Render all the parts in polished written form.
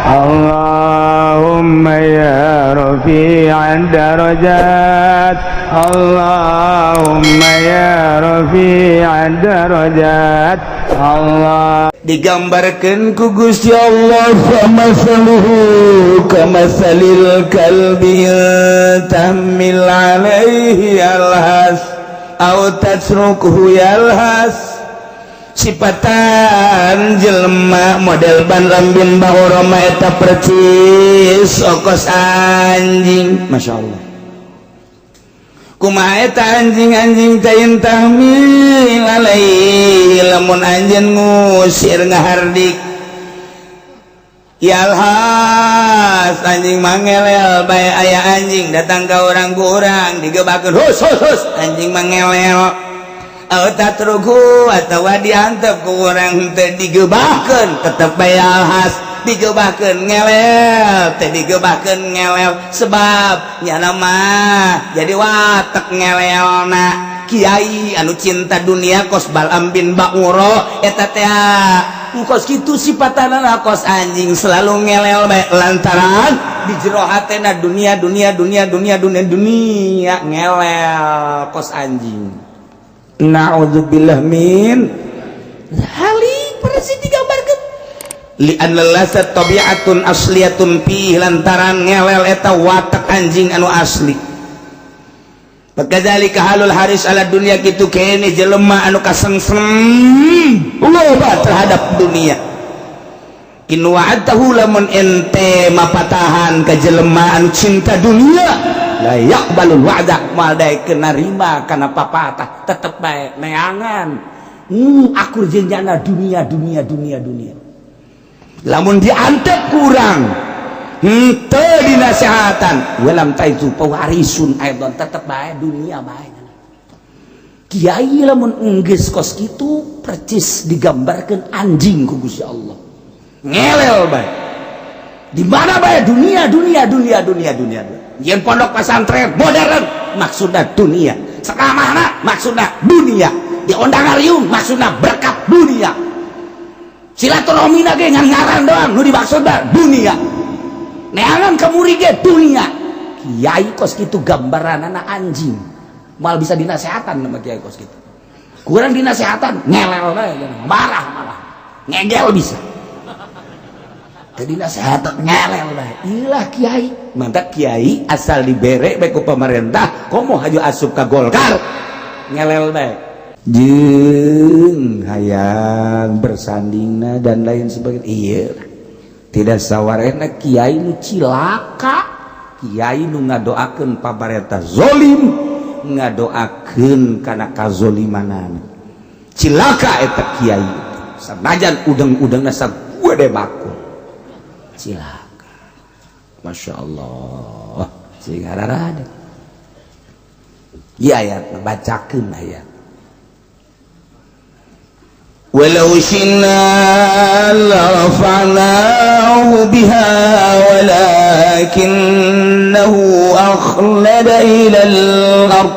اللهم يا رفيع الدرجات، اللهم يا رفيع الدرجات، الله. Digambarkan ku Gusti Allah, فمثله كمثل الكلب تحمل عليه يلهث أو تتركه يلهث. Sipatan jelema model Bal'am bin Ba'ura mah eta percis kos anjing. Masya Allah, kumaha eta anjing? Anjing teh إن تحمل عليه, lamun anjeun ngusir, ngahardik, يلهث, anjing mangelel bae. Aya anjing datang ke orang, ku urang digebakeun, "Hus, hus, hus," anjing mangelel. أو تتركه, atawa diantep ku urang teu digebakeun, tetep bae يلهث. Digebakeun ngelel, teu digebakeun ngelel, sebab nyana mah jadi watek ngelelna. Kiai anu cinta dunia kos Bal'am bin Ba'ura eta teh kos kitu sipatanana, kos anjing, selalu ngelel bae lantaran di jero hatena dunia, dunia, dunia, dunia, dunia, dunia, ngelel kos anjing. Naudzubillah min dzalik. Persis digambarkeun, لأن اللهث طبيعة أصلية فيه, lantaran ngelel eta watak anjing anu asli. فكذلك حال الحريص على الدنيا, kitu kene jelema anu kasengsem loba terhadap dunia. إن وعدته, lamun ente mapatahan ka jelema anu cinta dunia, لا يقبل الوعد, moal daek narima kana papatah, tetep bae neangan akur jeung jana dunia, dunia, dunia, dunia. Lamun diantep kurang henteu dinasehatan, ولم تعظه فهو حريص أيضا, tetep bae dunia bae. Kiai lamun enggeus kos kitu percis digambarkeun anjing ku Gusti Allah, ngelel bae di mana bae, dunia, dunia, dunia, dunia, dunia. Yen pondok pesantren modern maksudna dunia, sekamana maksudna dunia, diondang ngariung maksudna berkat dunia, silaturahmi ge ngan ngaran doang, nu dimaksudna dunia, neangan kemuri ge dunia. Kiai kos kitu gambaran anak anjing, mal bisa dinasehatan sama kiai kos kitu. Kurang dinasehatan ngelel bae, marah, malah ngegel. Bisa jadi nasehatan ngelel bae. Ilah kiai mantap, kiai asal dibere bae ku pemerintah, komo haju asup ka Golkar, ngelel bae jeung hayang bersandingna dan lain sebagainya. Iya, tidak sawarehna kiai nu cilaka, kiai nu ngadoakeun pamarentah zolim, ngadoakeun kana kazolimanan, cilaka eta kiai. Sanajan udang-udangna sagede bakul, cilaka. Masya Allah, sing ada iya ayat, bacakeun ayat. ولو شئنا لرفعناه بها ولكنه أخلد إلى الأرض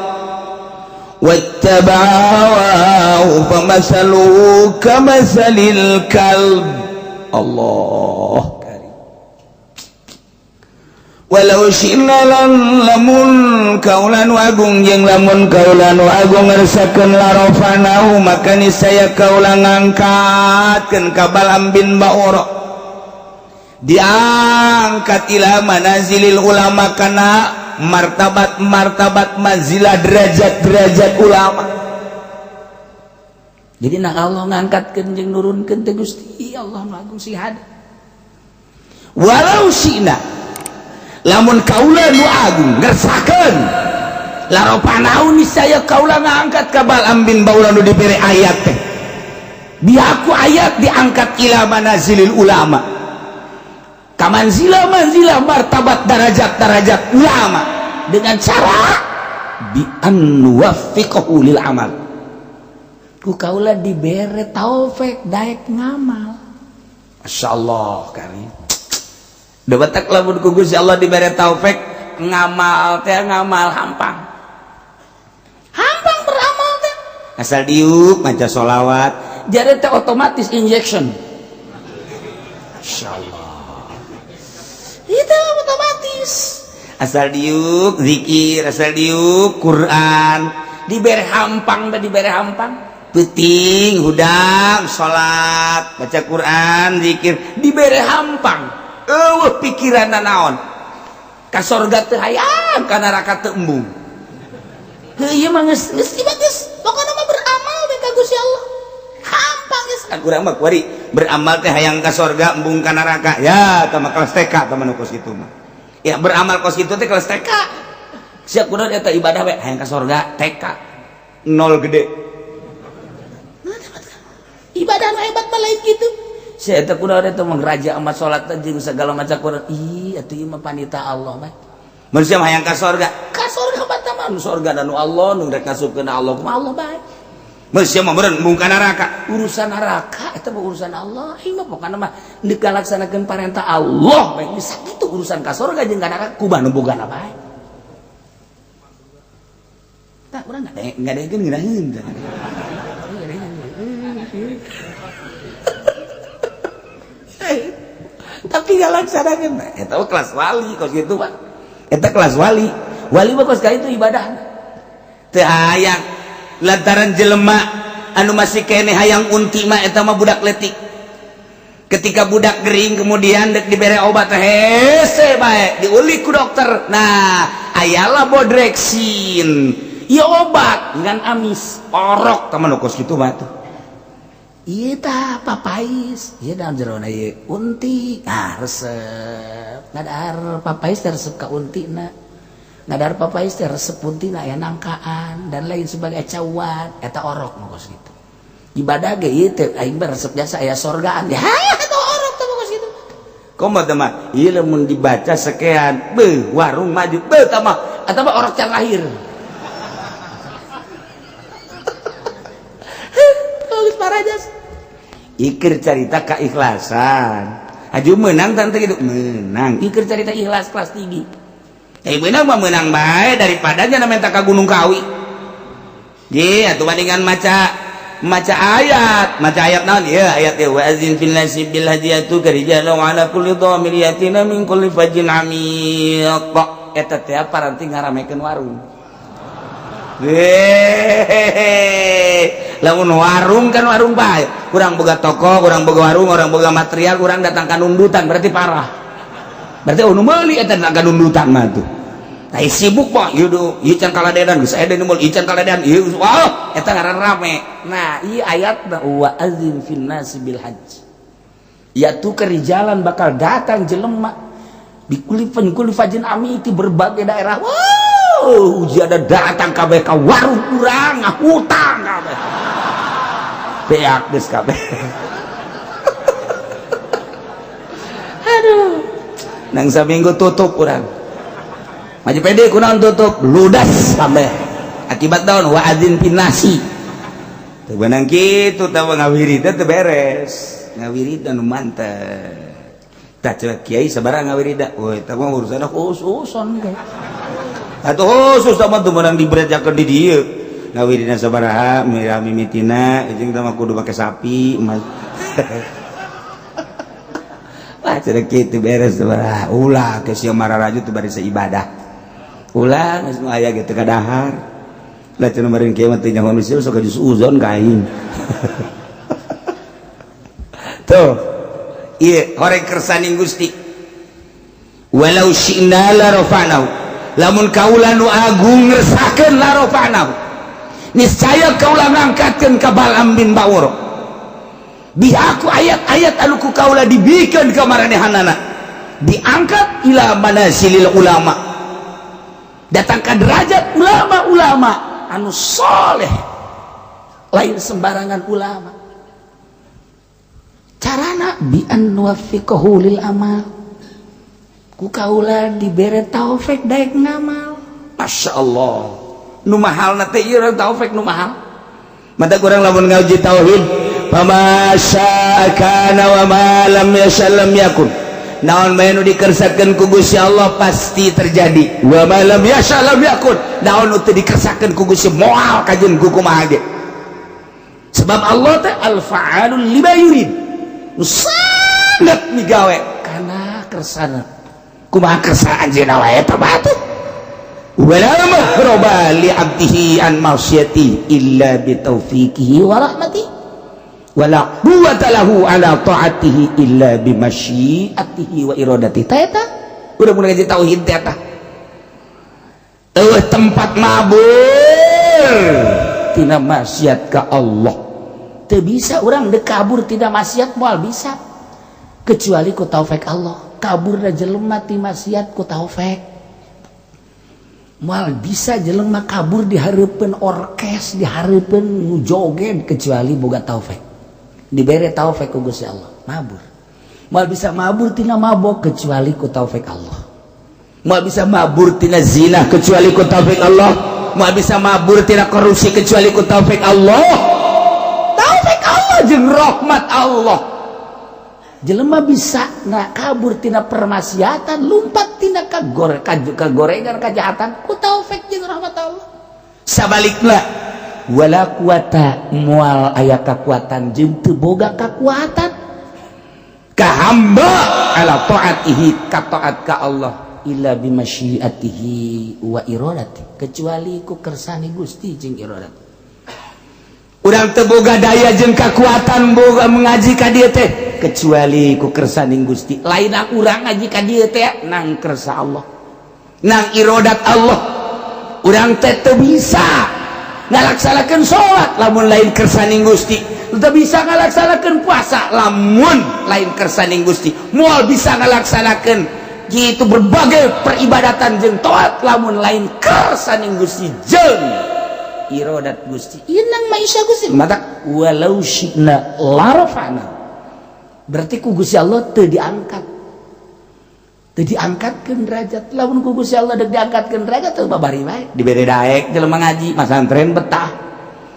واتبع هواه فمثله كمثل الكلب. الله كريم. ولو شئنا, lan lamun kaula nu agung, jeung lamun kaula nu agung ngersakeun, لرفعناه, maka niscaya kaula ngangkatkeun ka Bal'am bin Ba'ura, diangkat إلى منازل العلماء, kana martabat martabat, manzilah, derajat derajat ulama. Jadi nah, Allah ngangkatkeun jeung nurunkeun teh Gusti Allah nu agung sing hade. ولو شئنا, lamun kaula nu agung ngersakeun, لرفعناه, niscaya kaula ngangkat ka Bal'am bin Ba'ura nu dibere ayat teh, biaku ayat diangkat إلى منازل العلماء, ka manzilah manzilah, martabat, darajat darajat ulama, dengan cara بأن نوفقه للعمل, ku kaula dibere taufik daek ngamal. Masya Allah karim. Debatak lamun ku Gusti Allah dibere taufik ngamal teh, ngamal hampang hampang, beramal teh asal diuk maca solawat, jadi teh otomatis injection. Masya Allah. Asal diuk zikir, asal diuk Quran, dibere hampang da, dibere hampang. Peuting hudang salat, baca Quran, zikir, dibere hampang. Eueuh pikiran naon? Ka sorga teu hayang, ka neraka teu embung. Heuh, ieu mah geus geus geus pokona mah beramal we ka Gusti Allah. Hampang geus. Kan urang mah kuari beramal teh hayang ka sorga, embung ka neraka. Ya, tah mah kelas TK tah mah nu kos kitu mah. Ya, beramal kos kitu teh kelas TK. Siap kudu eta ibadah we hayang ka sorga TK. Nol gede. Ibadah nu hebat mah lain gitu. Saya teh kudu eta mah raja amat salat jeung segala macam Quran. Ih, atuh ieu mah panita Allah mah. Manusia mah hayang ka sorga. Ka sorga mah mah nu sorga dan nu Allah nu rek ngasupkeun Allah kumaha Allah bae. Manusia mah meureun embung ka neraka. Urusan neraka eta mah urusan Allah. Ieu mah pokona mah deuk ngalaksanakeun parentah Allah bae, geus sakitu urusan ka sorga jeung ka neraka kumaha nu bogana bae. Tak urang ngadengekeun ngeunaheun. Tapi gak laksanakeun eta mah kelas wali kos kitu mah. Eta kelas wali. Wali mah kos kitu ibadah. Teu hayang lantaran jelema anu masih keneh hayang unti mah eta mah budak letik. Ketika budak gering kemudian dek dibere obat hese bae diulik ku dokter. Nah, ayalah bodreksin. Ieu obat ngan amis orok tah mah nu kos kitu mah tuh. Ieu tah papais, ieu dalam jerona ieu unti. Ah, resep. Ngadahar papais teh resep ka untina. Ngadahar papais teh resep untina aya nangkaan dan lain sebagainya cawat eta orok nu kos kitu. Ibadah ge ieu teh aing mah resep jasa aya sorgaan. Ya, eta orok teh kos kitu. Komo teh mah ieu lamun dibaca sekian, beuh warung maju, beuh tah mah eta mah orok can lahir. Ikir carita keikhlasan aju menang tante gitu menang ikir carita ikhlas kelas tinggi menang mah menang bae daripada nya minta ka Gunung Kawi ye atuh bandingan maca maca ayat naon ieu ayat ieu wa azin fil nasi bil hadiyatu karijalu ala kulli dhamir yatina min kulli fajin amiq eta teh paranti ngaramekeun warung. Hehehe, lamun warung kan warung bae, kurang boga toko, kurang boga warung, orang boga material, kurang datang ka nundutan berarti parah. Berarti nu meuli eta datang ka nundutan mah tuh. Tah sibuk mah ieu do, ieu can kaladenan geus aya nu meuli, ieu can kaladenan, ieu wah eta ngaran rame. Nah, ieu ayatna wa azin fin nasi bil hajj. Ya tu kerijalan bakal datang jelema bikulifan kulifajin amiti berbagai daerah. Wow, uji ada datang kabeh ka warung urang ngahutang kabeh. Beak geus kabeh. Aduh. Nang saminggu tutup urang. Maju pede kunaon tutup, ludas kabeh. Akibat naon wa adzin pinasi. Teu beunang kitu tah ngawirid teh beres. Ngawirid nu mantep. Tah ceuk kiai sabaraha ngawirida. Woi, eta mah urusanna khususon. Atau khusus sama tuh menang diberejakeun di dieu. Ngawirina sabaraha mimitina jeung tah mah kudu make sapi mas. Wah cenah kitu beres sabaraha. Ulah ke sia mararaju teu bari ibadah. Ulah geus nu aya ge teu kadahar. Lah cenah meureun kieu mah teu nyaho nu sok jus uzon ka aing. Tuh. Ieu horeng kersaning Gusti. Walau syi'na la rafa'nahu. Lamun kaula nu agung ngersakeun la rafa'nahu. Niscaya kaula ngangkatkeun ka Bal'am bin Ba'ur. Bihaku ayat-ayat anu ku kaula dibikeun ka maranehanana. Diangkat ila manasilil ulama. Datang ka derajat ulama-ulama anu soleh. Lain sembarangan ulama. Carana bi an nuwaffiqahu lil amal. Ku kaula dibere taufik daek ngamal. Masya Allah. Nu mahalna teh ieu taufik nu mahal. Mata kurang lamun ngaji tauhid, fama syaa kana wa ma lam yasha lam yakun. Naon bae nu dikersakeun ku Gusti Allah pasti terjadi. Wa ma lam yasha lam yakun. Naon nu teu dikersakeun ku Gusti moal kajeun ku kumaha ge. Sebab Allah teh al-fa'alul lima yurid. Nu sangat migawe kana kersana. Kumaha kersa anjeunna wae eta mah atuh. Wala mahraba li 'abdihi an maksiati illa bi taufiqihi wa rahmatihi, wala quwwata lahu ala ta'atihi illa bi masyiatihi wa iradatihi. Ta eta udah mulai ngaji tauhid teh eta. Eueuh tempat mabur tina maksiat ka Allah. Teu bisa urang dek kabur tina maksiat, moal bisa kecuali ku taufik Allah. Kaburna jelema ti maksiat ku taufik. Moal bisa jelema kabur di hareupeun orkes, di hareupeun nu joget, kecuali boga taufik. Dibere taufik ku Gusti Allah, mabur. Moal bisa mabur tina mabok kecuali ku taufik Allah. Moal bisa mabur tina zina kecuali ku taufik Allah. Moal bisa mabur tina korupsi kecuali ku taufik Allah. Taufik Allah jeung rahmat Allah. Jelema bisa na kabur tina permaksiatan, lumpat tina kagorengan, kejahatan ku taufik jeung rahmat Allah. Sabalikna, wala quwata, moal aya kakuatan jeung teu boga kakuatan ka hamba ala taatihi, ka taat ka Allah, illa bimasyiatihi wa iradati, kecuali ku kersane Gusti jeung iradat. Urang teu boga daya jeung kakuatan boga mengaji ka dieu teh kecuali ku kersaning Gusti. Lain urang ngaji ka dieu teh, nang kersa Allah, nang irodat Allah. Urang teh teu bisa ngalaksanakeun salat lamun lain kersaning Gusti, teu bisa ngalaksanakeun puasa lamun lain kersaning Gusti, moal bisa ngalaksanakeun gitu berbagai peribadatan jeung taat lamun lain kersaning Gusti jeung irodat Gusti. Inang maisha Gusti mata walau syi'na larafa'na. Berarti ku Gusti Allah teu diangkat, teu diangkatkeun derajat. Lamun ku Gusti Allah dek diangkatkeun derajat, teu babari bae dibere daek jelema ngaji masantren betah.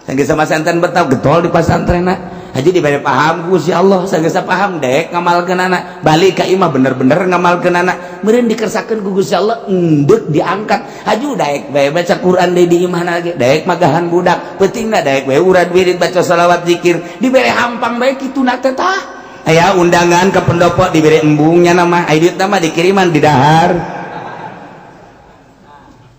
Sanggeus masantren betah, getol di pasantrenna. Haji dibere paham ku Gusti Allah, sanggeus paham daek ngamalkeunana, balik ka imah bener-bener ngamalkeunana, meureun dikersakeun ku Gusti Allah endek diangkat. Haju daek bae baca Quran deui di imahna ge, daek magahan budak, pentingna daek bae urad wirid, baca salawat, zikir, dibere hampang bae kituna teh. Tah aya undangan ke pendopo dibere embungnya nama, aya duit nama dikiriman di dahar.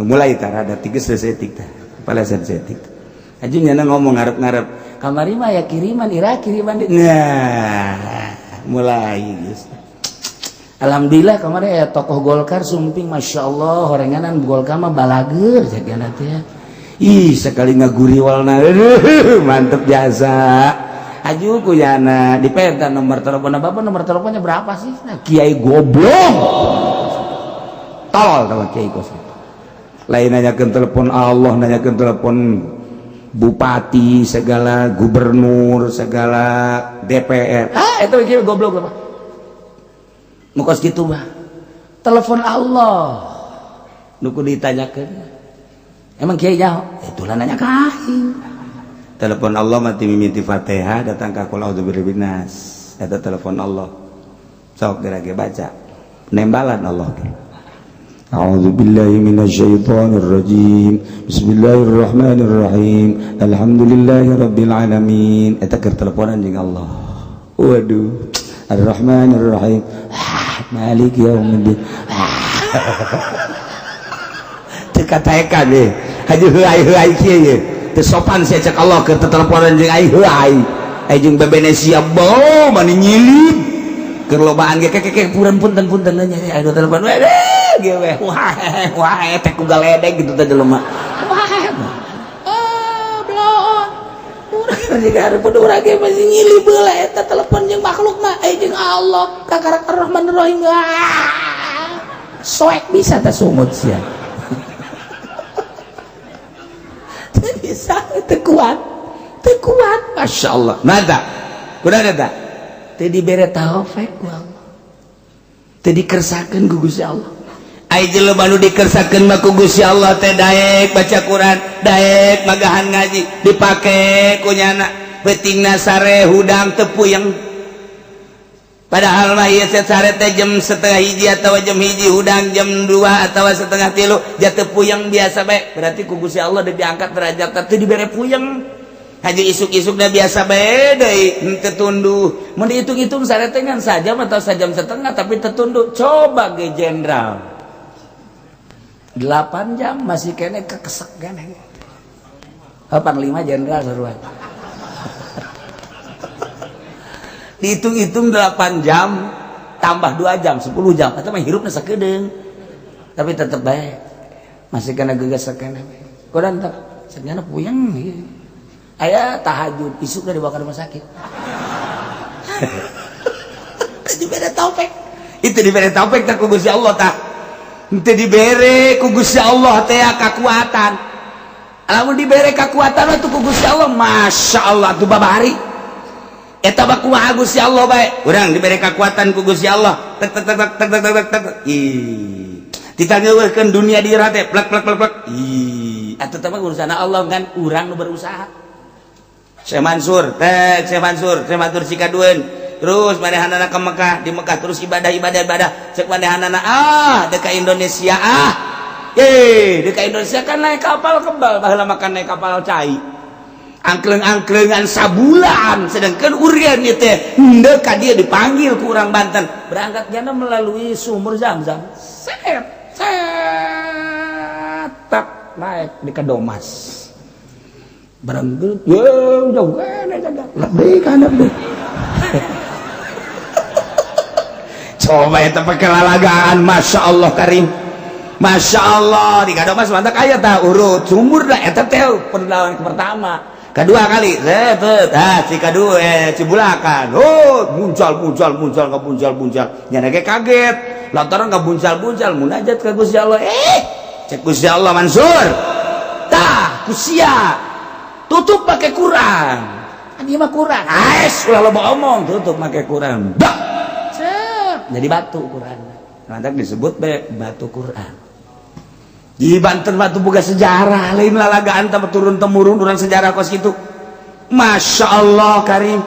Mulai tah rada tiges sesetik tah palasan setik. Haju nyana ngomong ngarep-ngarep kamari mah ya kiriman ira kiriman di. Nah, mulai geus. Alhamdulillah kemarin ya tokoh Golkar sumping, Masya Allah, horenganan Golkar mah balager jagana teh ya. Ih, sekali ngaguriwalna, aduh, mantep jasa. Aju kuyana dipenta nomor telepon bapak, nomor teleponnya berapa sih? Nah, kiai goblok. Tolol sama kiai kos. Lain nanyakeun telepon Allah, nanyakeun telepon bupati segala, gubernur segala, DPR. Ah, itu kiai goblok apa? Mukos gitu mah. Telepon Allah. Nu kudu ditanyakeun. Emang kiai jauh? Itulah nanya ka aing. Telepon Allah mati mimiti Fatihah datang ka qul a'udzu birabbin nas. Eta telepon Allah. Sok geura ge baca. Nembalan Allah ge. A'udzu billahi minasyaitonir rajim. Bismillahirrahmanirrahim. Alhamdulillahi rabbil alamin. Eta keur teleponan jeung Allah. Waduh. Ar-Rahmanir Rahim. Ah, Malik yaumiddin. Teu kataekan deh. Haji heuay heuay kieu ye. Teu sopan sia cek Allah keur teteleponan jeung aing heuay. Aing jeung bebene sia bau mani nyilib. Keur lobaan ge keke punten punten punten nya aing telepon we ge we. Wah wah teh ku galedeg gitu teh jelema. Wah. Ah, bloon. Urang jeung hareupeun urang ge masih nyilib heula eta telepon jeung makhluk mah, aing jeung Allah kakarak Ar-Rahman Ar-Rahim. Ah. Soek bisa teh sumut sia. Teu bisa, teu kuat. Teu kuat, Masya Allah. Mata, kuda eta teu dibere taufik ku Allah. Teu dikersakeun ku Gusti Allah. Ai jelema nu dikersakeun mah ku Gusti Allah teh daek baca Quran, daek magahan ngaji, dipake ku nyana. Peutingna sare hudang teu puyeng. Padahal mah ieu teh sare teh jam 12.30 atau jam 1, hudang jam 2 atau 2.30, jatuh puyeng biasa bae. Berarti ku Gusti Allah diangkat derajat teh, dibere puyeng. Haji isuk-isuk dah biasa bae deui henteu tunduh. Mun dihitung-hitung saretengan sajam atau sajam setengah tapi tertunduk. Coba ge jenderal 8 jam masih kene kekesek kene. Oh, panglima jenderal seruan. Dihitung-hitung 8 jam tambah 2 jam 10 jam atau mah hirupna sakedeung. Tapi tetep bae masih kena gegesek kene. Kodan tak senyana puyeng ieu. Aya tahajud isuk udah dibawa ke rumah sakit. Itu dibere taufik. Itu dibere taufik tak ku Gusti Allah tah. Henteu dibere ku Gusti Allah teh kakuatan. Lamun dibere kakuatan atuh ku Gusti Allah, Masya Allah atuh babari. Eta mah kumaha Gusti Allah bae. Urang dibere kakuatan ku Gusti Allah. Tek tek tek tek tek tek tek. Ih. Ditangeukeun dunia di teh plek plek plek plek. Ih, atuh teh mah urusan Allah kan urang nu berusaha. Syekh Mansur, teh Syekh Mansur, Syekh Mansur sikadueun. Terus manehanana ke Mekah, di Mekah terus ibadah ibadah ibadah. Cek manehanana ah deka Indonesia ah. Eh, deka Indonesia kan naik kapal kebal, baheula makan naik kapal cai. Angkleng-angklengan sabulan, sedangkan urian ieu teh henteu ka dia dipanggil ku urang Banten. Berangkat jana melalui sumur Zam-Zam. Set, set, tak naik di Kadomas. Barang ya jauh kan jaga lebih kan lebih. Coba eta pakai lalagaan, Masya Allah karim, Masya Allah di Kadomas mantap aya tah urut sumur dah eta teh perlawan pertama kedua kali set ah si kadua Cibulakan oh muncal muncal muncal ka muncal muncal nya ge kaget lantaran ka muncal muncal munajat ka Gusti Allah cek Gusti Allah Mansur tah kusia tutup pakai Quran. Dia mah Quran. Ais ulah loba omong, tutup pakai Quran. Bak. Cep, jadi batu Quran. Lantak disebut be batu Quran. Di Banten batu boga sejarah, lain lalagaan tambah turun temurun urang sejarah kos kitu. Masya Allah karim.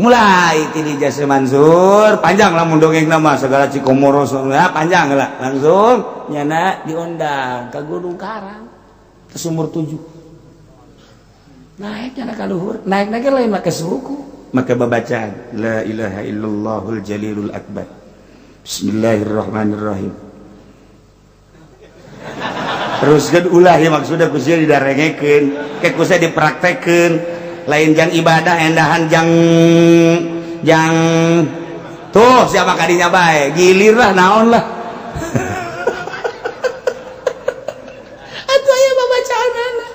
Mulai tini jasa Mansur, panjang lah mun dongeng nama segala Cikomoro ya, panjang lah. Langsung nyana diundang ke Gunung Karang ke Sumur 7. Naik nyana ka luhur, naik naik lain make suku, make babacaan la ilaha illallahul jalilul akbar. Bismillahirrahmanirrahim. Terus kan ulah ya maksudnya ku sia didarengekeun, ke ku sia dipraktekeun, lain jang ibadah endahan jang jang tuh siapa kadinya bae, gilir lah naon lah. Atuh aya babacaanana.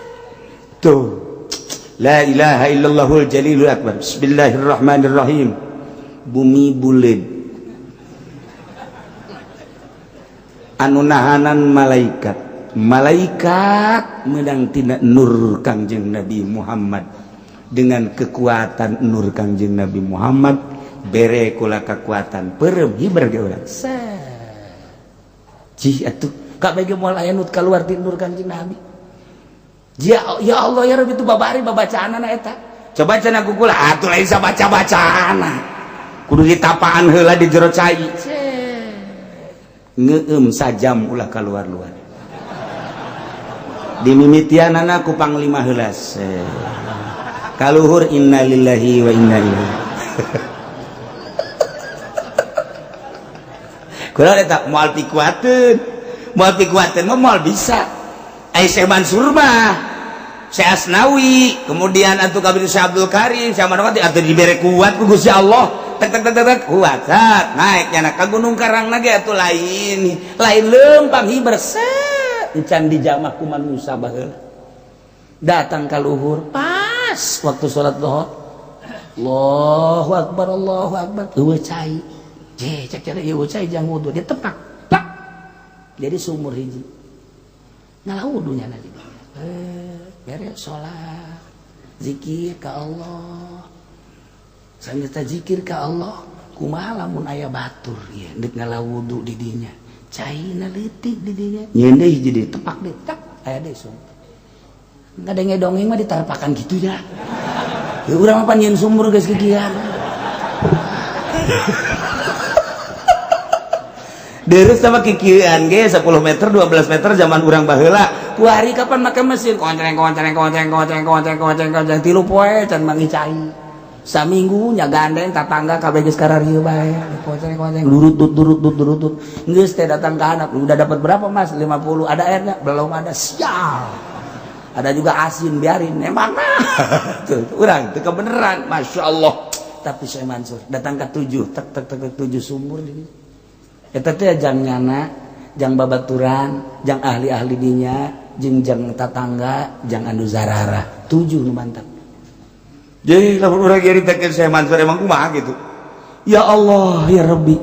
Tuh. La ilaha illallahul jalilul akbar. Bismillahirrahmanirrahim. Bumi buleud. Anu nahanan malaikat. Malaikat meunang tina nur Kangjeng Nabi Muhammad. Dengan kekuatan nur Kangjeng Nabi Muhammad bere kula kekuatan peureum hiber ge urang. Cih atuh kabeh ge moal aya nu kaluar ti nur Kangjeng Nabi. Ya, ya Allah ya Rabbi itu babari babacaanana eta. Coba cenah ku kula atuh lain sabaca-bacaana. Kudu ditapaan heula di jero cai. Ngeueum sajam ulah kaluar-luar. Dimimitianana ku panglima heula. Kaluhur innalillahi wa inna ilaihi. Kula eta moal pikuateun. Moal pikuateun mah moal bisa. Ai Syekh Mansur mah Syekh Asnawi, kemudian atuh kabir Syekh Abdul Karim, Syekh Manawati atuh dibere kuat ku Gusti Allah. Tek tek tek tek kuat. Sat, naik nyana ka Gunung Karang lagi atuh lain. Lain leumpang hiber set encan dijamah ku manusia baheula. Datang ka luhur pas waktu salat zuhur. Allahu akbar Allahu akbar. Eueuh cai. Je cek cek eueuh cai jang wudu dia tepak. Tak. Jadi sumur hiji. Ngalah wudu nyana di dinya. Beres sholat, zikir ka Allah. Sambil zikir ka Allah, kumaha lamun aya batur ieu deuk ngalah wudu di dinya. Caina leutik di dinya. Nyeun deui hiji deui tepak deui, tak aya deui sumur. Ngadenge dongeng mah ditarpakan gitu ya. Ya urang mah pan nyeun sumur geus kikian. Deres sama kikieuan ge 10 meter, 12 meter zaman urang baheula. Kuari kapan make mesin koncreng koncreng koncreng koncreng koncreng koncreng koncreng, 3 poe can manggih cai. Saminggu nya gandeng tatangga kabeh geus kararieu bae. Koncreng koncreng, durut dut durut dut durut dut. Geus teh datang ke anak, "Udah dapat berapa, Mas?" "50." "Ada airnya?" "Belum ada." Sial. Ada juga asin, biarin. Emang nah. Tuh, urang teu kebeneran, Masya Allah. Tapi saya Mansur datang ke tujuh, tek tek tek tek, tujuh sumur di eta teh, jang nyana, jang babaturan, jang ahli-ahli dinya, jeung jang tatangga, jang anu zarara, tujuh nu mantap. Jadi lamun urang nyaritakeun saya Mansur, emang kumaha gitu ya Allah ya Rabbi,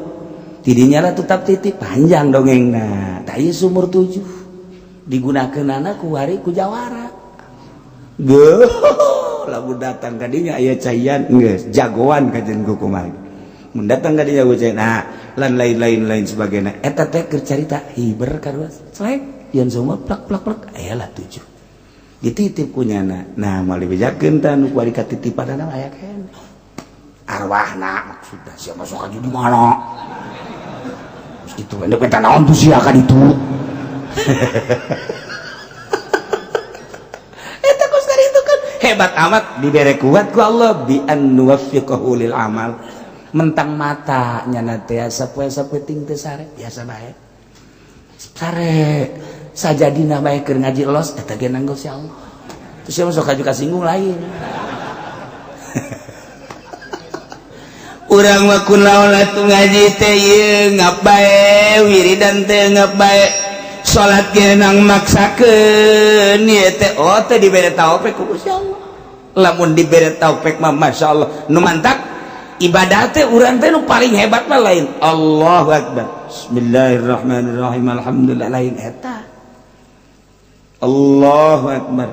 tidinya lah tetap titik panjang dongengna. Tah, ieu sumur tujuh digunakeun anak ku hari ku jawara. Geuh, lamun datang ka dinya aya caian, geus jagoan kajen ku kumaha. Mun datang ka dinya ku cai, nah, lan lain-lain lain sebagainya. Eta teh keur carita hiber kadua selek yang semua plak plak plak, aya lah tujuh dititip ku nyana. Nah, moal dibejakeun tah nu kuari katitipanana aya keneh arwahna. Maksudna sia masuk aja di mana terus gitu, endek minta naon tuh sia ka ditu. Eta kos itu kan hebat amat dibere kuat ku Allah bi an nuwaffiqahu lil amal. Mentang mata nyana teh sapoe sapoe ting teu sare, biasa bae sare sajadina bae keur ngaji los eta ge nanggo si Allah. Terus siapa sok kaju kasinggung lain. Urang mah kunaon atuh, ngaji teh ieu ngap bae, wiridan teh ngap bae, salat ge nang maksakeun ieu teh. Oh, teh dibere taufik ku Gusti Allah. Lamun dibere taufik mah masyaallah. Nu mantak ibadah teh urang teh nu paling hebat mah lain Allahu Akbar, Bismillahirrahmanirrahim, alhamdulillah, lain eta. Allahu Akbar,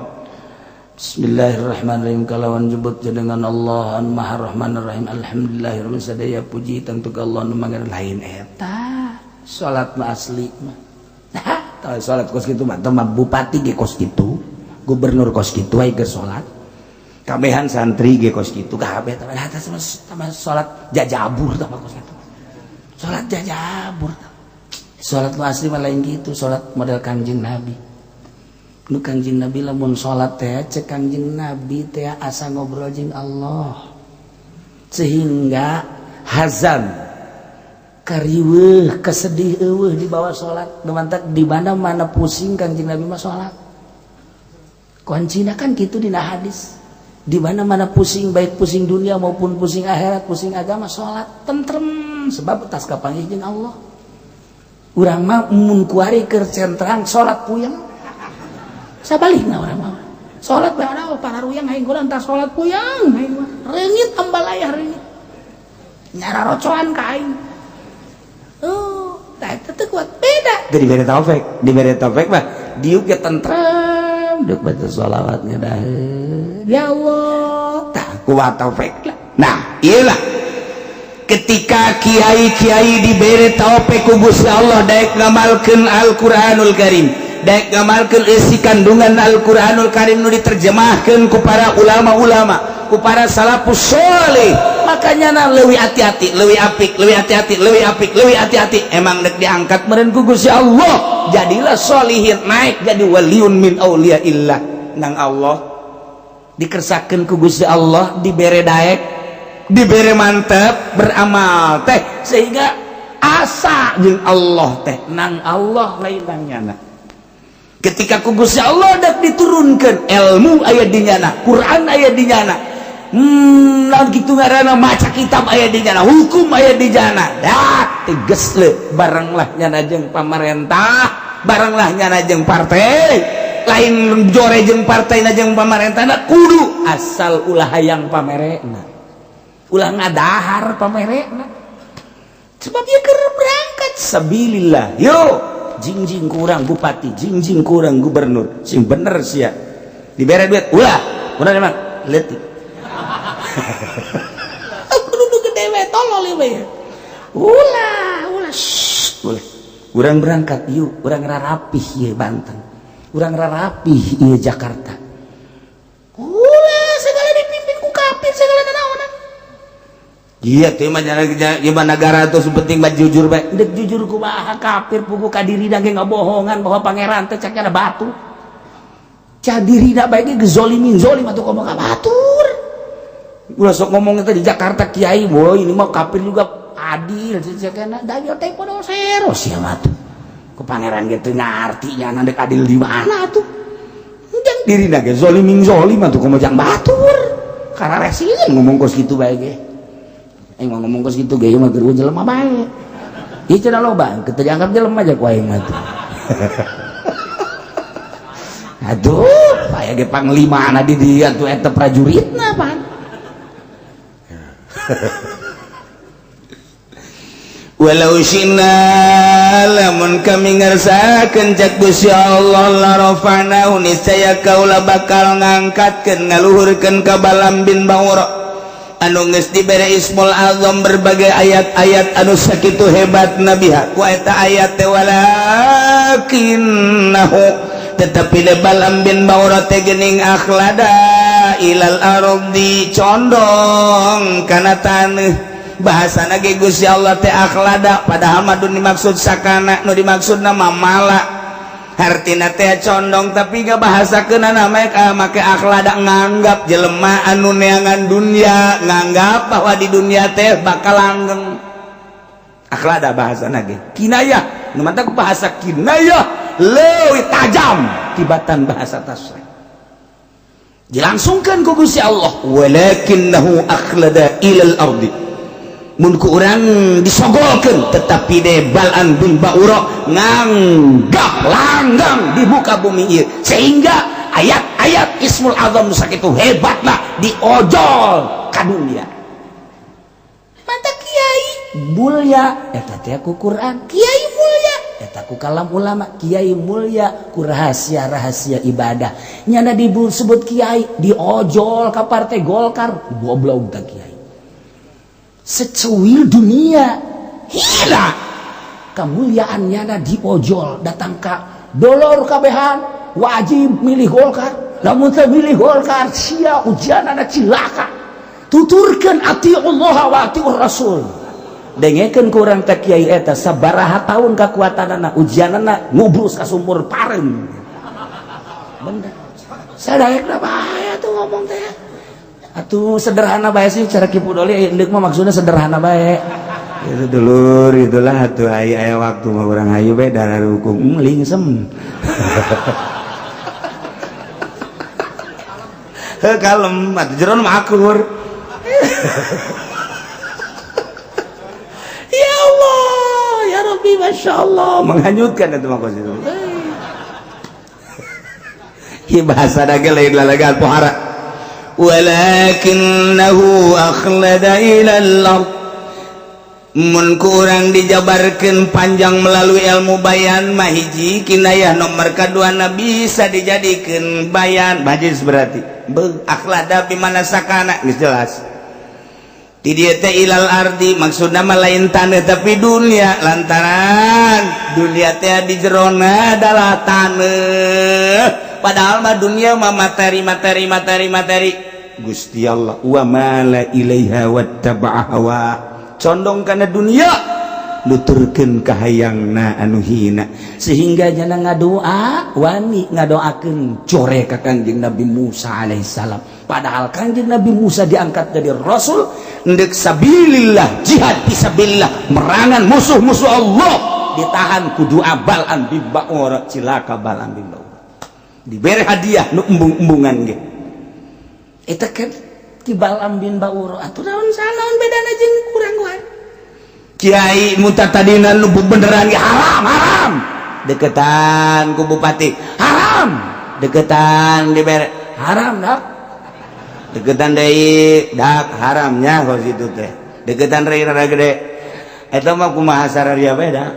Bismillahirrahmanirrahim, kalawan jebut dengan Allah an Maha Rahmanir Rahim, alhamdulillahirabbil sadaya puji tentu ka Allah nu mangan, lain eta. Salat mah asli mah, nah, kalau salat kos kitu mah mah bupati ge kos kitu, gubernur kos kitu aya ge salat, kabehan santri ge kos kitu kabeh. Tah, eta mah salat jajabur, tah kos kitu salat jajabur. Salat nu asli mah lain gitu, salat model Kangjeng Nabi. Nu Kangjeng Nabi lamun salat teh, cek Kangjeng Nabi teh asa ngobrol jeung Allah, sehingga hazan, kariweuh, kesedih eueuh di bawah salat. Nu mantak di mana-mana pusing Kangjeng Nabi mah salat. Kuncina kan gitu dina hadis, di mana-mana pusing, baik pusing dunia maupun pusing akhirat, pusing agama, salat tentrem sebab tas kapanggih jeung Allah. Urang mah mun kuari keur centrang salat puyeng. Sabalikna, urang mah salat bae para ruyang aing kurang tas salat puyeng aing mah reungit, ambalayah reungit, nyara rocoan ka aing. Oh, tah eta teu kuat, beda. Teu dibere taufik, dibere taufik mah diuk ge tentrem, diuk baca sholawatnya dah. Ya Allah, tah kuat taufik lah. Nah, iyalah ketika kiai-kiai dibere taufik ku Gusti Allah daek ngamalkeun Al-Qur'anul Karim, daek ngamalkeun isi kandungan Al-Qur'anul Karim nu diterjemahkeun ku para ulama-ulama, ku para salafus sholeh, makanya na leuwih hati-hati, leuwih apik, leuwih hati-hati, leuwih apik, leuwih hati-hati. Emang dek diangkat meureun ku Gusti Allah, jadilah solihin, naik jadi waliun min auliyaillah nang Allah. Dikersakeun ku Gusti Allah, dibere daek, dibere mantep beramal teh, sehingga asa jeung Allah teh nang Allah, lain nang nyana. Ketika ku Gusti Allah dak diturunkan ilmu aya di nyana, Quran aya di nyana, naon kitu ngaranna, maca kitab aya di nyana, hukum aya di nyana, dah tegas le barenglah nyana jeung pamarentah, barenglah nyana jeung partai lain, jore jeung partai na jeung pamarentah na, kudu asal ulah hayang pamerena, ulah ngadahar pamerena, sebab ieu keur berangkat sabilillah. Yo jingjing kurang bupati, jingjing kurang gubernur, sing bener sia dibere duit ulah. Udah emang leutik kudu gede we, tolol we. Ulah, ulah, shh, ulah. Urang berangkat yuk, urang rarapih ieu Banten, urang rarapih ieu Jakarta. Ulah segala dipimpin ku kafir, segala nanaonan. Iya teh mah gimana negara tuh penting mah jujur bae. Dek jujur kumaha kafir pugu ka dirina ge ngabohongan bahwa pangeran teh cek ada batu. Cak dirina bae ge gezolimin zolim atuh komo ka batur. Ulah sok ngomong teh di Jakarta kiai, boy ini mah kafir juga adil cek dalil teh podo sero sia mah tuh. Ku pangeran ge teu ngarti nya dek adil di mana tuh. Jang dirina ge zolimin zolim atuh komo jang batur. Kararesin ngomong kos kitu bae ge. Aing mah ngomong kos kitu ge mah geus jelema bae. Ieu cenah loba, teu dianggap jelema aja ku aing mah tuh. Aduh, aya ge panglimana di dieu tuh eta prajuritna pan. Walau syina lamun kami ngersakeun cek Gusti Allah la rafa'nahu niscaya kaula bakal ngangkatkeun ngaluhurkeun ka Balam bin Baura anu geus dibere Ismul Azam berbagai ayat-ayat anu sakitu hebat nabiha ku eta ayat teh walakinnahu tetapi de Balam bin Baura teh geuning akhlada ilal ardi condong kana taneuh. Bahasana ge Gusti Allah teh akhlada padahal mah nu dimaksud sakana nu dimaksud nama mala hartina teh condong tapi gak bahasa kena namanya make akhlada nganggap jelema anu neangan dunia nganggap bahwa di dunia teh bakal langgeng. Akhlada bahasana ge kinayah nu mantak bahasa kinayah leuwih tajam tibatan bahasa tasrih dilangsungkan ku Gusti Allah walakinnahu akhlada ilal ardi mun ku urang disogolkeun tetapi de Balam bin Baura nganggap langgang di muka bumi ieu sehingga ayat-ayat Ismul Azam sakitu hebatlah diojol ka dunia. Mata kiai mulya eta teh ku Quran, kiai mulya eta ku kalam ulama, kiai mulya ku rahasia-rahasia ibadah. Nyana disebut kiai diojol ka partai Golkar, goblok teh kiai. Secuil dunia hina kemuliaannya na diojol datang ka dolor kabehan wajib milih Golkar, lamun teu milih Golkar sia ujianana cilaka. Tuturkeun atiullah wa atiur rasul. Dengekeun ku urang teh kiai eta sabaraha tahun kakuatanana ujianana ngubrus ka sumur pareum. Bener sadaekna bae atuh ngomong teh. Atuh sederhana bae sih cara Ki Pudoli endek mah maksudnya sederhana bae. Itu dulur itulah atuh aya waktu mah urang hayu bae darah hukum lingsem. Heuh kalem atuh jeron mah akur. Ya Allah, ya Rabbi, Masya Allah, menghanyutkan itu mah kos itu. Ieu bahasa da ge lain lalagan pohara. Walakinnahu akhlada ilal ard mun kurang dijabarkeun panjang melalui ilmu bayan mah hiji kinayah nomor kaduana bisa dijadikeun bayan bajis berarti beuh akhlada bimana sakana geus jelas di dieu teh ilal ardi maksudna mah lain taneuh tapi dunia lantaran dunia teh di jerona adalah taneuh. Padahal mah dunia mah materi materi materi materi. Gusti Allah wa mala ilaiha wattaba'a hawa condong kana dunia nuturkeun kahayangna anu hina sehingga jana ngadoa wani ngadoakeun core ka Kangjeng Nabi Musa alaihissalam. Padahal Kangjeng Nabi Musa diangkat jadi rasul ndek sabilillah jihad fisabilillah merangan musuh-musuh Allah ditahan ku doa Balam bin Baura cilaka Balam bin Baura diberi hadiah nu embung-embungan ge eta kan ki Balam bin Baura atuh naon sanaon bedana jeung kurang wae kiai muta tadina nu beneran ge haram haram deketan ku bupati haram deketan dibere haram dak deketan deui dak haramnya kos itu teh deketan deui rada gede eta mah kumaha sararia beda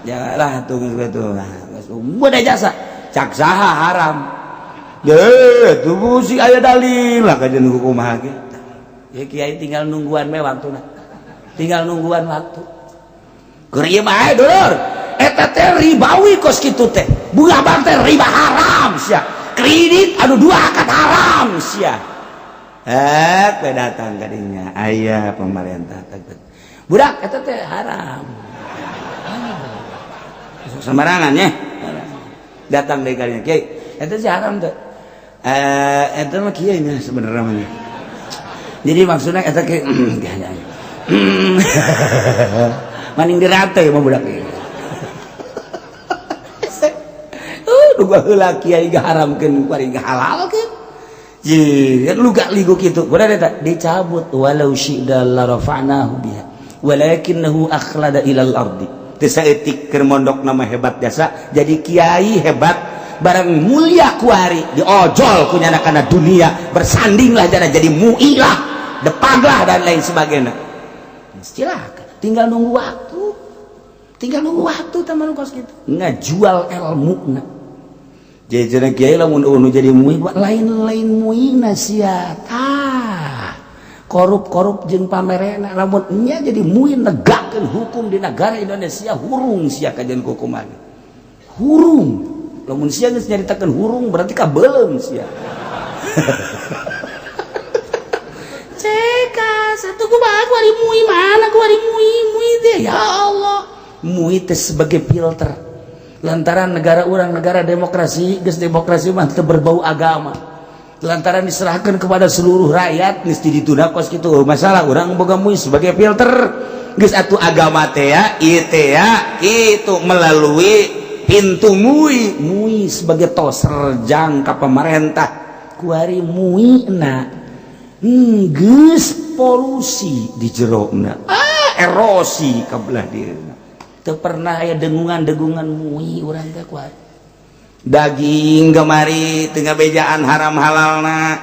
janganlah tuh geus kitu geus beda jasa cak saha haram deh tuh si aya dalil lah kajian kumaha ge ya kiai tinggal nungguan me waktuna tinggal nungguan waktu keur ieu mah dulur eta teh ribawi kos kitu teh bunga bank teh riba haram sia kredit anu dua akad haram sia. Eh, datang kadinya aya pemerintah, budak eta teh haram sembarangan ya. Datang deui kadinya, "Kiai, eta sih haram teh?" "Eh, eta mah kieu nya sebenarnya mah." Jadi maksudnya eta ke maning dirate mah budak ieu. Duga heula kiai gaharamkeun, kuari gahalalkeun. Ye, lu gak ligu kitu. Benar eta dicabut, walau syi'na la rafa'nahu biha walakinnahu akhlada ilal ardi. Teu saeutik keur mondok nama hebat jasa, jadi kiai hebat, barang mulia kuari diojol ku nyana kana dunia, bersandinglah jana jadi muilah, depaglah, dan lain sebagainya. Silakan, tinggal nunggu waktu. Tinggal nunggu waktu teman kos gitu. Ngajual ilmu na. Jadi kiai lamun unu jadi mui lain-lain muina sia tah korup-korup jeung pamerena. Lamun nya jadi mui negakkeun hukum di negara Indonesia, hurung sia kajian hukuman, hurung. Lamun sia geus nyaritakeun hurung, berarti kabeuleum sia. Ceka satu kumaha kuari mui, mana kuari mui mui teh, ya Allah, mui teh sebagai filter lantaran negara orang negara demokrasi. Geus demokrasi mah teu berbau agama, lantaran diserahkan kepada seluruh rakyat, geus ditunda kos kitu. Masalah urang boga MUI sebagai filter, geus atuh agama teh ya ieu teh ya kitu melalui pintu MUI. MUI sebagai toser jangka pemerintah, kuari MUI na geus polusi di jerona, erosi ka belah dieuna. Teu pernah aya dengungan-dengungan MUI urang teh kuat. Daging gemari tengah bejaan haram halalna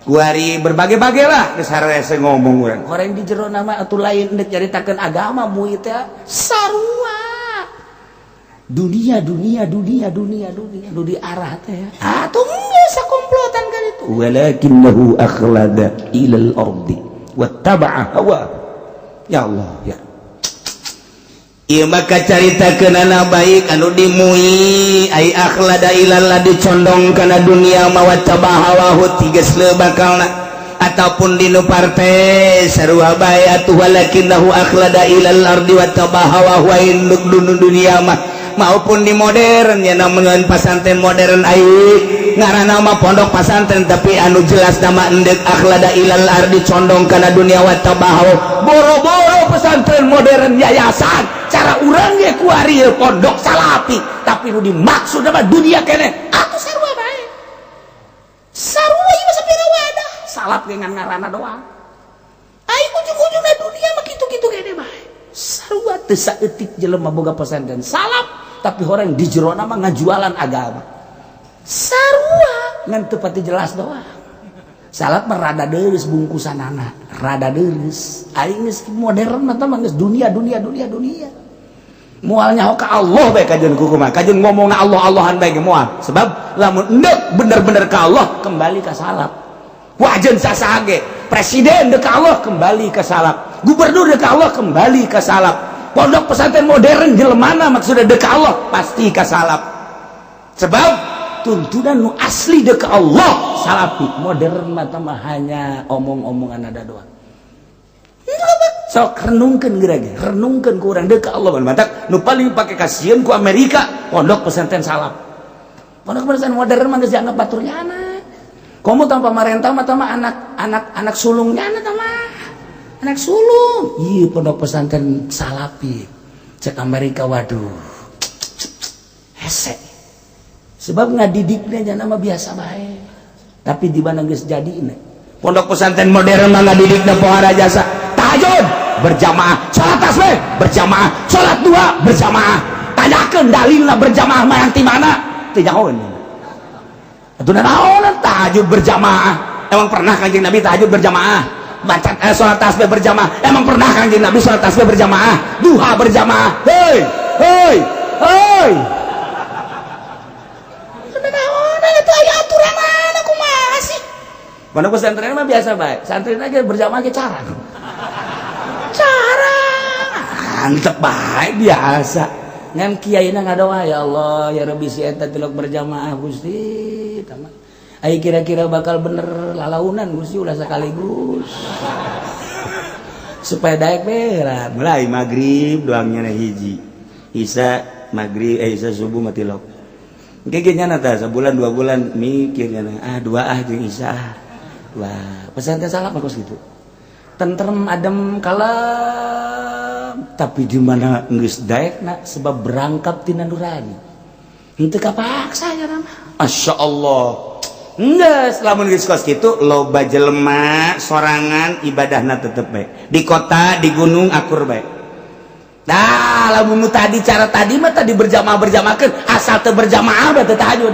kuari berbagai-bagai lah, geus harese ngomong urang. Koreng di jero nama atuh lain deuk nyaritakeun agama, MUI teh sarua dunia, dunia, dunia, dunia, dunia nu diarah teh atuh biasa komplotan kan itu. Walakinnahu akhlada ilal ardi wattaba'a hawa. Ya Allah ya. Ieu maka carita kenana baik anu dimui ai akhlada ilal dicondong kana dunia mah wattaba hawahu tiges bakalna ataupun dinu partai sarua bae atuh. Walakinnahu akhlada ilal ardi wattaba hawahu induk dunia mah maupun di modern ya, namun pasantren modern ai ngaranna mah pondok pasantren, tapi anu jelas nama endek akhlada ilal ardi, condong kana dunia, wattaba hawa. Boro-boro pesantren modern yayasan, cara urang ge kuari pondok salafi, tapi nu dimaksud nama dunia kene atuh sarua bae, sarua ieu mah sapira wadah salaf ge ngan ngaranna doang. Ai ujung-ujungna dunia mah kitu-kitu kene bae, sarua. Teu saeutik jelema boga pesantren salaf, tapi orang di jerona mah ngajualan agama, sarua, ngan teu pati jelas doang. Salaf mah rada deureuh bungkusanana, rada deureuh. Aing geus modern mah mah geus dunia, dunia, dunia, dunia. Moal nyaho ka Allah bae kajeun kumaha, kajeun ngomongna Allah Allahan bae ge moal, sebab lamun endek bener-bener ka Allah, kembali ka salaf. Wajen sasaha ge, presiden dek ka Allah, kembali ka salaf, gubernur dek ka Allah, kembali ka salaf, pondok pesantren modern jelemana maksudnya dek ka Allah, pasti ka salaf, sebab tuntunan nu asli dek ka Allah salafi. Modern mah mah hanya omong-omongan ada doang. Sok renungkeun geura ge, renungkeun ku urang dek ka Allah. Matak nu paling pake kasieun ku Amerika pondok pesantren salaf. Pondok pesantren modern mah geus dianggap baturnya anak komo tanpa pemerintah mah mah anak anak anak sulungnya, anak mah anak sulung. Iya, pondok pesantren salafi cek Amerika, waduh, hese, sebab ngadidiknya nama biasa bae. Tapi di mana geus jadi ini pondok pesantren modern mah ngadidikna pohara jasa tahajud berjamaah, salat tasbih berjamaah, salat dua berjamaah. Tanyakeun dalilna berjamaah mah yang di mana, teu nyahoeun atuh. Naon tahajud berjamaah? Emang pernah Kanjeng Nabi tahajud berjamaah? Baca salat tasbih berjamaah, emang pernah Kanjeng Nabi salat tasbih berjamaah, duha berjamaah? Hei, hei, hei, naon itu? Aya aturan mana, kumaha sih? Pondok pesantren mah biasa bae, santri aja berjamaah ge cara cara antep bae biasa. Ngan kiaina ngadoa, "Ya Allah, ya Rabbi, si eta tilok berjamaah, Gusti." Ai kira-kira bakal bener lalaunan Gusti ulah sekaligus. Supaya daek berat. Mulai maghrib doangnya na hiji. Isa maghrib isa subuh mati lok. Engke ge nyana tah sabulan 2 bulan mikir nyana ah dua ah jeung isa ah. Wah, pesan teh salah kos gitu. Tentrem adem kalem tapi di mana geus daekna sebab berangkap tina nurani. Henteu kapaksa nya mah. Masya Allah. Enggak, lamun geus kos kitu loba jelema sorangan ibadahna tetep bae. Di kota, di gunung akur bae. Nah, lamun tadi cara tadi mah tadi berjamaah-berjamaahkeun, asal teu berjamaah mah teu tahajud.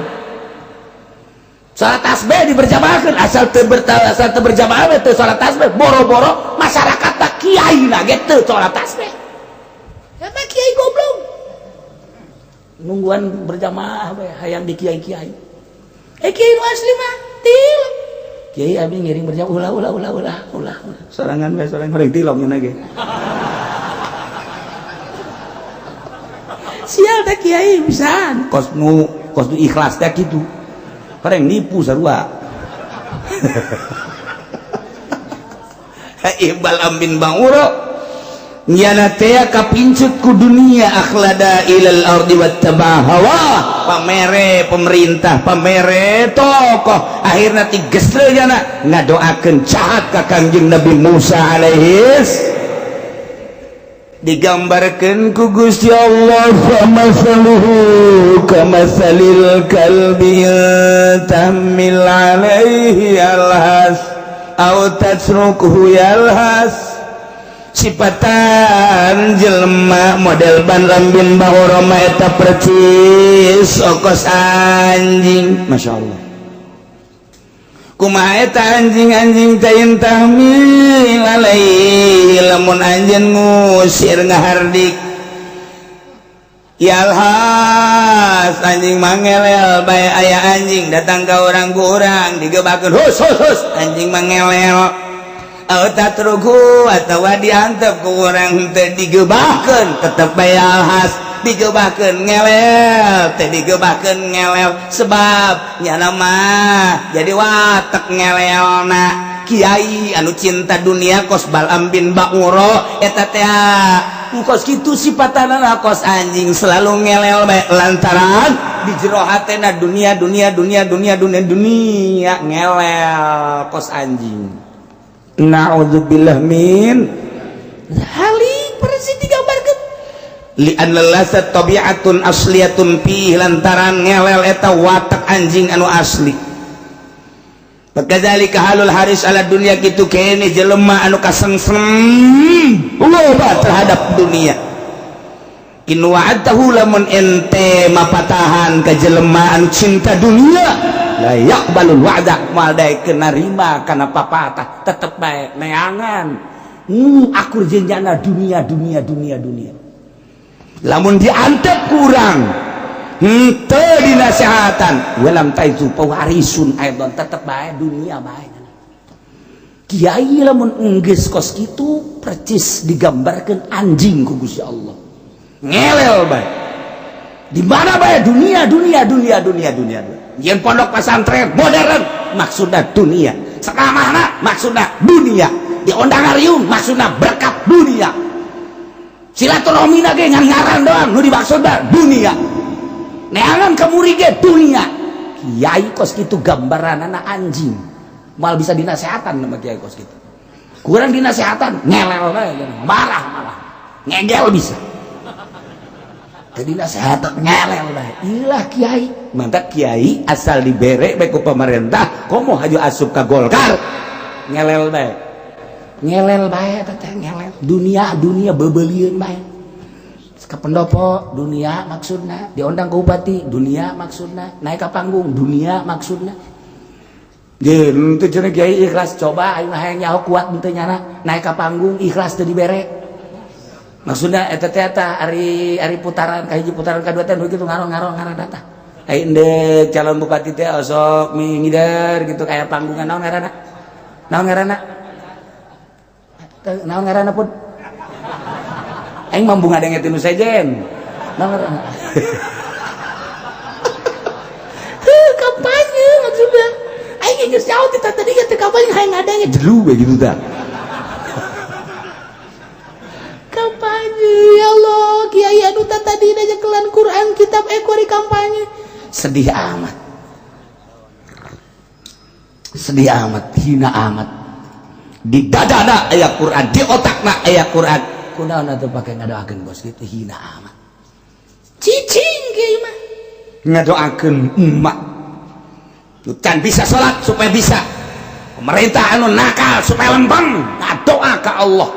Salat tasbih diberjamaahkeun, asal teu asal teu berjamaah mah teu salat tasbih. Boro-boro masyarakat tak kiai na ge teu salat tasbih. Ya mah kiai goblok. Nungguan berjamaah bae hayang di kiai-kiai. Kiai nu asli mah tilok. Kiai abi ngiring berjamaah ulah ulah ulah ulah ulah. Sorangan bae sorangan horeng tilok nya ge. Sial teh kiai pisan. Kos nu ikhlas teh kitu. Horeng nipu sarua. Ibal ambin banguro. Nyana teh kapincut ku dunia akhlada ilal ardi wattaba hawa. Pamere pemerintah, pamere tokoh, akhirna tigesle nyana ngadoakeun jahat ka Kangjeng Nabi Musa alaihis. Digambarkeun ku Gusti Allah famasaluhu kamasalil kalbi tamil alaihi alhas au tasrukuhu yalhas. Sipatan jelema model Bal'am bin Ba'ura mah eta percis okos anjing. Masya Allah. Kumaha eta anjing-anjing teh tahmil alaihi lamun anjeun ngusir ngahardik yalhas anjing mangelel bae aya anjing datang ka urang ku urang digebakeun hus hus hus anjing mangelel tatruku atawa diantep ku urang teh digebahkeun tetep bae alhas digebahkeun ngelel teh digebahkeun ngelel sebab nyana mah jadi watek ngelelna. Kiai anu cinta dunia kos Bal'am bin Ba'ura eta teh kos kitu sipatanana kos anjing selalu ngelel bae lantaran di jero hatena dunia dunia dunia dunia dunia dunia ngelel kos anjing. Na'udzubillah min halik persis digambarkeun li anna lasat tabi'atun asliyatun fi lantaran ngelel eta watak anjing anu asli. Kadzalika halul haris ala dunia kitu kene jelema anu kasengsem loba terhadap dunia. In wa'adtahu lamun ente mapatahan ka jelema anu cinta dunia la yaqbalul wa'da moal daekeun narima kana papatah tetep bae neangan akur jenjana dunia dunia dunia dunia. Lamun diantep kurang henteu dinasehatan walam taizu pewarisun aidon tetep bae dunia bae. Kiai lamun enggeus kos kitu percis digambarkeun anjing ku Gusti Allah ngelel bae di mana bae dunia dunia dunia dunia dunia. Yen pondok pesantren modern maksudna dunia, sekamahna maksudna dunia, diondang ariung maksudna berkat dunia, silaturahmina ge ngan ngaran doang nu dimaksudna dunia, neangan kemuri ge dunia. Kiai kos kitu gambaranana anjing mal bisa dinasehatan sama kiai kos kitu. Kurang dinasehatan ngelel bae marah malah ngegel bisa. Jadi nasehatan ngelel bae. Ilah kiai, mantap kiai asal dibere bae ku pemerintah komo haju asup ka Golkar ngelel bae. Ngelel bae teh ngelel. Dunia dunia bebelieun bae. Ka pendopo dunia maksudna, diondang ke bupati dunia maksudna, naik ka panggung dunia maksudna. Jeung teu cenah kiai ikhlas coba ayeuna hayang nyaho kuat henteu nyana naik ka panggung ikhlas teu dibere. Maksudna eta teh eta ari ari putaran ka hiji putaran ka dua teh nu kitu ngaron-ngaron ngaran data. Ai endek calon bupati teh osok mingider gitu kayak panggungan naon ngaranna? Naon ngaranna? Naon ngaranna pun? Aing mambu ngadenge tinu sejen. Naon ngaranna? Heuh kampanye maksudna. kiai geus jauh ti tadi ge teu kampanye hayang ngadenge jelu we gitu tah. Kampanye ya Allah, kiai anu tadi nyekelan Quran kitab ekori kampanye. Sedih amat. Sedih amat, hina amat. Di dadana aya Quran, di otakna aya Quran. Kunaon atuh pake ngadoakeun bos gitu, hina amat. Cicing kiai mah. Ngadoakeun emak. Can bisa salat supaya bisa. Pemerintah anu nakal supaya lembang, ngadoa ka Allah.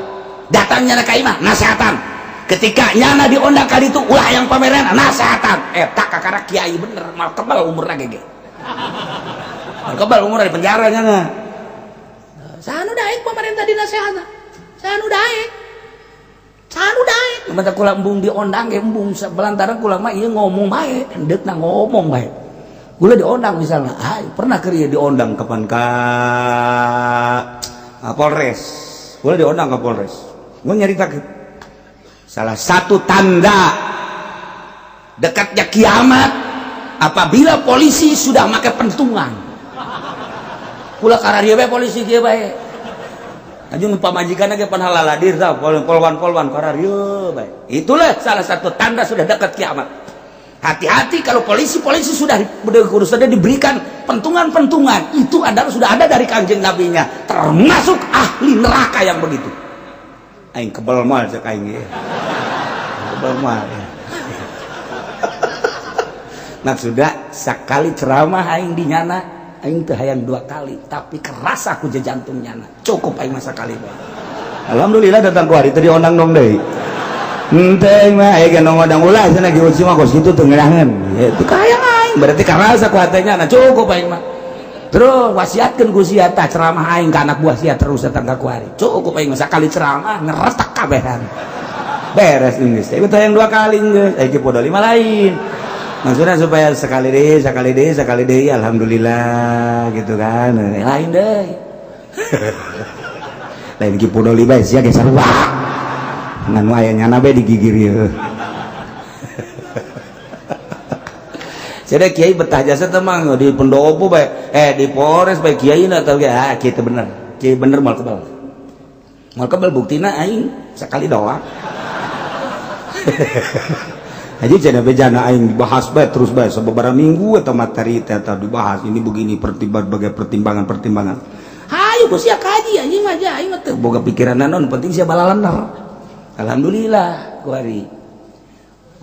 Datangnya ka imah nasehatan. Ketika nyana diundang ka ditu ulah yang pameran nasehatan. Eta kakara kiai bener, mal kebal umurna ge. Mal kebal umurna di penjara nyana. Saha nu daek pemerintah dinasehatan? Saha nu daek? Saha nu daek? Mata kula embung diondang ge embung belantaran kula mah ieu ngomong bae, hendeukna ngomong bae. Kula diondang misalnya, ay, pernah keur ieu diondang kapan ka Polres. Kula diondang ka Polres. Gua nyaritakeun salah satu tanda dekatnya kiamat apabila polisi sudah make pentungan. Kula kararieu bae polisi kieu bae. Anjing pamajikan ge pan halaladir tah polwan-polwan kararieu bae. Itulah salah satu tanda sudah dekat kiamat. Hati-hati kalau polisi-polisi sudah sudah diberikan pentungan-pentungan, itu adalah sudah ada dari Kanjeng Nabinya, termasuk ahli neraka yang begitu. Aing kebal mal cek aing ge. Kebal mal. Maksudnya sekali ceramah aing di nyana, aing teu hayang dua kali, tapi keras aku jantung nyana. Cukup aing masa kali bae. Alhamdulillah datang ku hari teu diondang dong deui. Henteu mah aya ge ngondang ulah cenah ge mah kos kitu teu ngeunaheun. Itu kahayang aing, berarti karasa ku hatenya na cukup aing mah. Terus wasiatkeun ku sia tah ceramah aing ka anak buah sia terus datang ka kuari. Cukup aing mah sakali ceramah ngeretak kabehan. Beres geus. Ieu teh yang dua kali geus. Aya podo lima lain. Maksudnya supaya sekali deh, sekali deh, sekali deh, alhamdulillah gitu kan. Lain deh. Lain ki podo lima sia ge sarua. Ngan aya nyana bae digigir ieu. Jadi kiai betah jasa teh mah di pendopo bae, di Polres bae kiai na tau ge, ah kieu teh bener. Kiai bener moal kebal. Moal kebal buktina aing sekali doang. Aja cenah bejana aing dibahas bae terus bae sababaraha minggu atau materi teh atau dibahas ini begini berbagai pertimbangan-pertimbangan. Hayu ku sia kaji anjing mah aing mah teu boga pikiran naon penting sia balalener. Alhamdulillah kuari.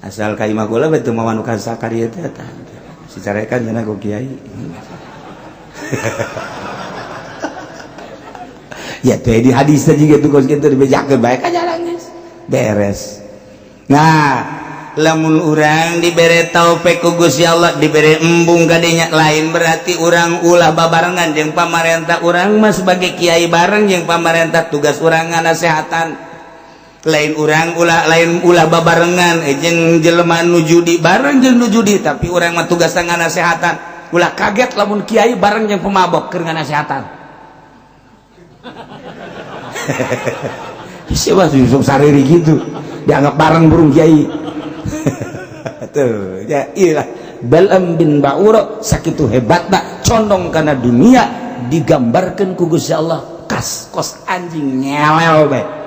Asal ka imah kula bae teu mawa nu ka dieu teh tah. Si carekan cenah ku kiai. Ya teh di hadis teh jiga tuh kos kitu dibejakeun bae ka jalan geus. Beres. Nah, lamun urang dibere taufik ku Gusti Allah, dibere embung kadenya lain berarti urang ulah babarengan jeung pamarentah. Urang mah sebagai kiai bareng jeung pamarentah, tugas urang nganasehatan. Lain urang ulah lain ulah babarengan jeung jelema nu judi bareng jeung nu judi, tapi urang mah tugas nganasehatan. Ulah kaget lamun kiai bareng jeung pemabok keur nganasehatan. Siapa Yusuf Sariri gitu dianggap bareng burung kiai. Tuh ya iyalah Bal'am bin Ba'ura sakitu hebatna condong kana dunia digambarkan ku Gusti Allah kas kos anjing nyelel bae.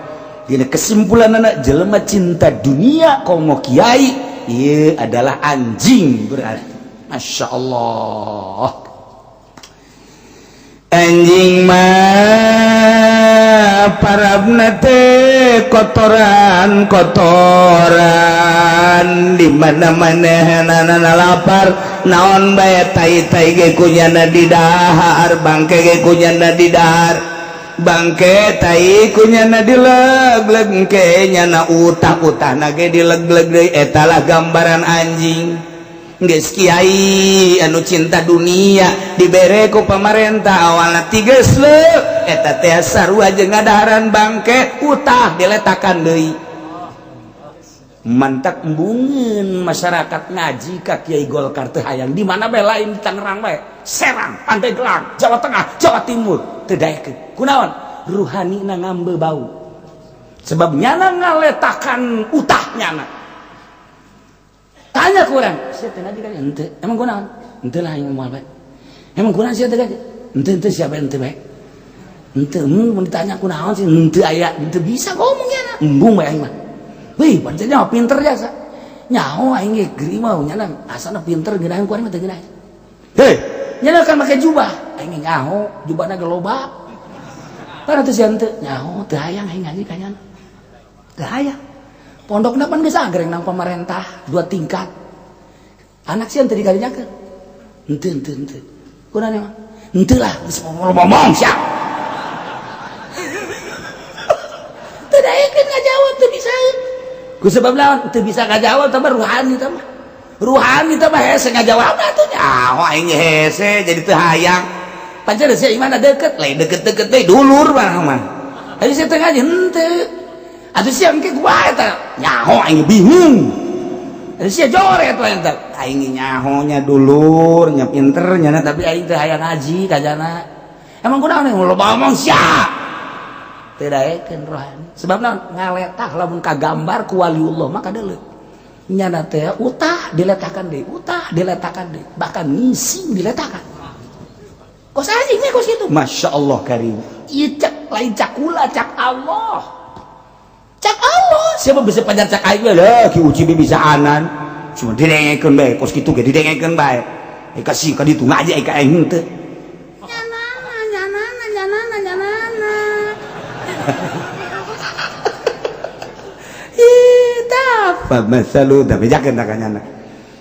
Dina kesimpulan anak jelema cinta dunia komo kiai ieu adalah anjing berarti. Masya Allah anjing mah parabna teh kotoran kotoran di mana-mana nana lapar naon bae tai-tai ge kunyana didahar, bangke ge kunyana didahar, bangke tai kunyana dileg-leg ke nyana utah-utahna ge dileg-leg deui. Eta lah gambaran anjing. Geus kiai anu cinta dunia dibere ku pamarentah awalna tiges leuk eta teh sarua jeung ngadaharan bangke utah diletakan deui. Mantak embungeun masyarakat ngaji ka Kiai Golkar teu hayang di mana bae lain di Tangerang bae, Serang, Pandeglang, Jawa Tengah, Jawa Timur teu daekeun. Kunaon? Ruhanina ngambe bau. Sebab nyana ngaletakan utah nyana. Tanya ku urang, sia teh ngaji ka henteu? Emang kunaon? Henteu lah aing moal bae. Emang kunaon sia teh ngaji? Henteu, henteu, siapa henteu bae. Henteu, mun ditanya kunaon sih henteu aya, henteu bisa ngomong ya. Embung bae aing mah. Wih, pancen nyaho pinter jasa. Nyaho aing ge geri mah nyana asana pinter ngeunaheun ku aing mah teu ngeunaheun. Hei, nyana kan make jubah. Aing nyaho jubahna ge loba. Pan teu sia henteu, nyaho teu hayang aing ngaji ka nyana. Teu hayang. Pondokna pan geus agreng nang pamarentah, 2 tingkat. Anak sia teu dikarinyakeun. Henteu, henteu, henteu. Kunaon emang? Henteu lah, geus ngomong sia. Teu daekeun ngajawab teu bisa. Ku sebab lawan teu bisa ngajawab tambah ruhani tah mah. Ruhani tah mah hese ngajawab atuh nyaho aing hese jadi teu hayang. Pancen sia imana deket, lain deket-deket teh dulur mah mah. Aya sia teu ngaji henteu. Atuh sia engke kumaha eta? Nyaho aing bingung. Atuh sia joret we eta. Aing nyaho nya dulur, nya pinter nya tapi aing teu hayang ngaji ka jana. Emang kunaon loba omong sia. Teu daekeun rohani. Sebabna ngaletah lamun kagambar ku waliullah mah kadeuleu. Nyana teh utah diletakan deui, utah diletakan deui, bahkan ngising diletakan. Kos anjing we kos kitu. Masya Allah karim. Ieu cak lain cak kula, cak Allah. Cak Allah. Siapa bisa pajar cak aing we lah ki uci bisa anan. Cuma didengekeun bae kos kitu ge didengekeun bae. Kasih ka ditu ngaji ka aing henteu. Nyanana nyanana nyanana nyanana. Ih, tah famasalu da bejakeun ta ka nyana.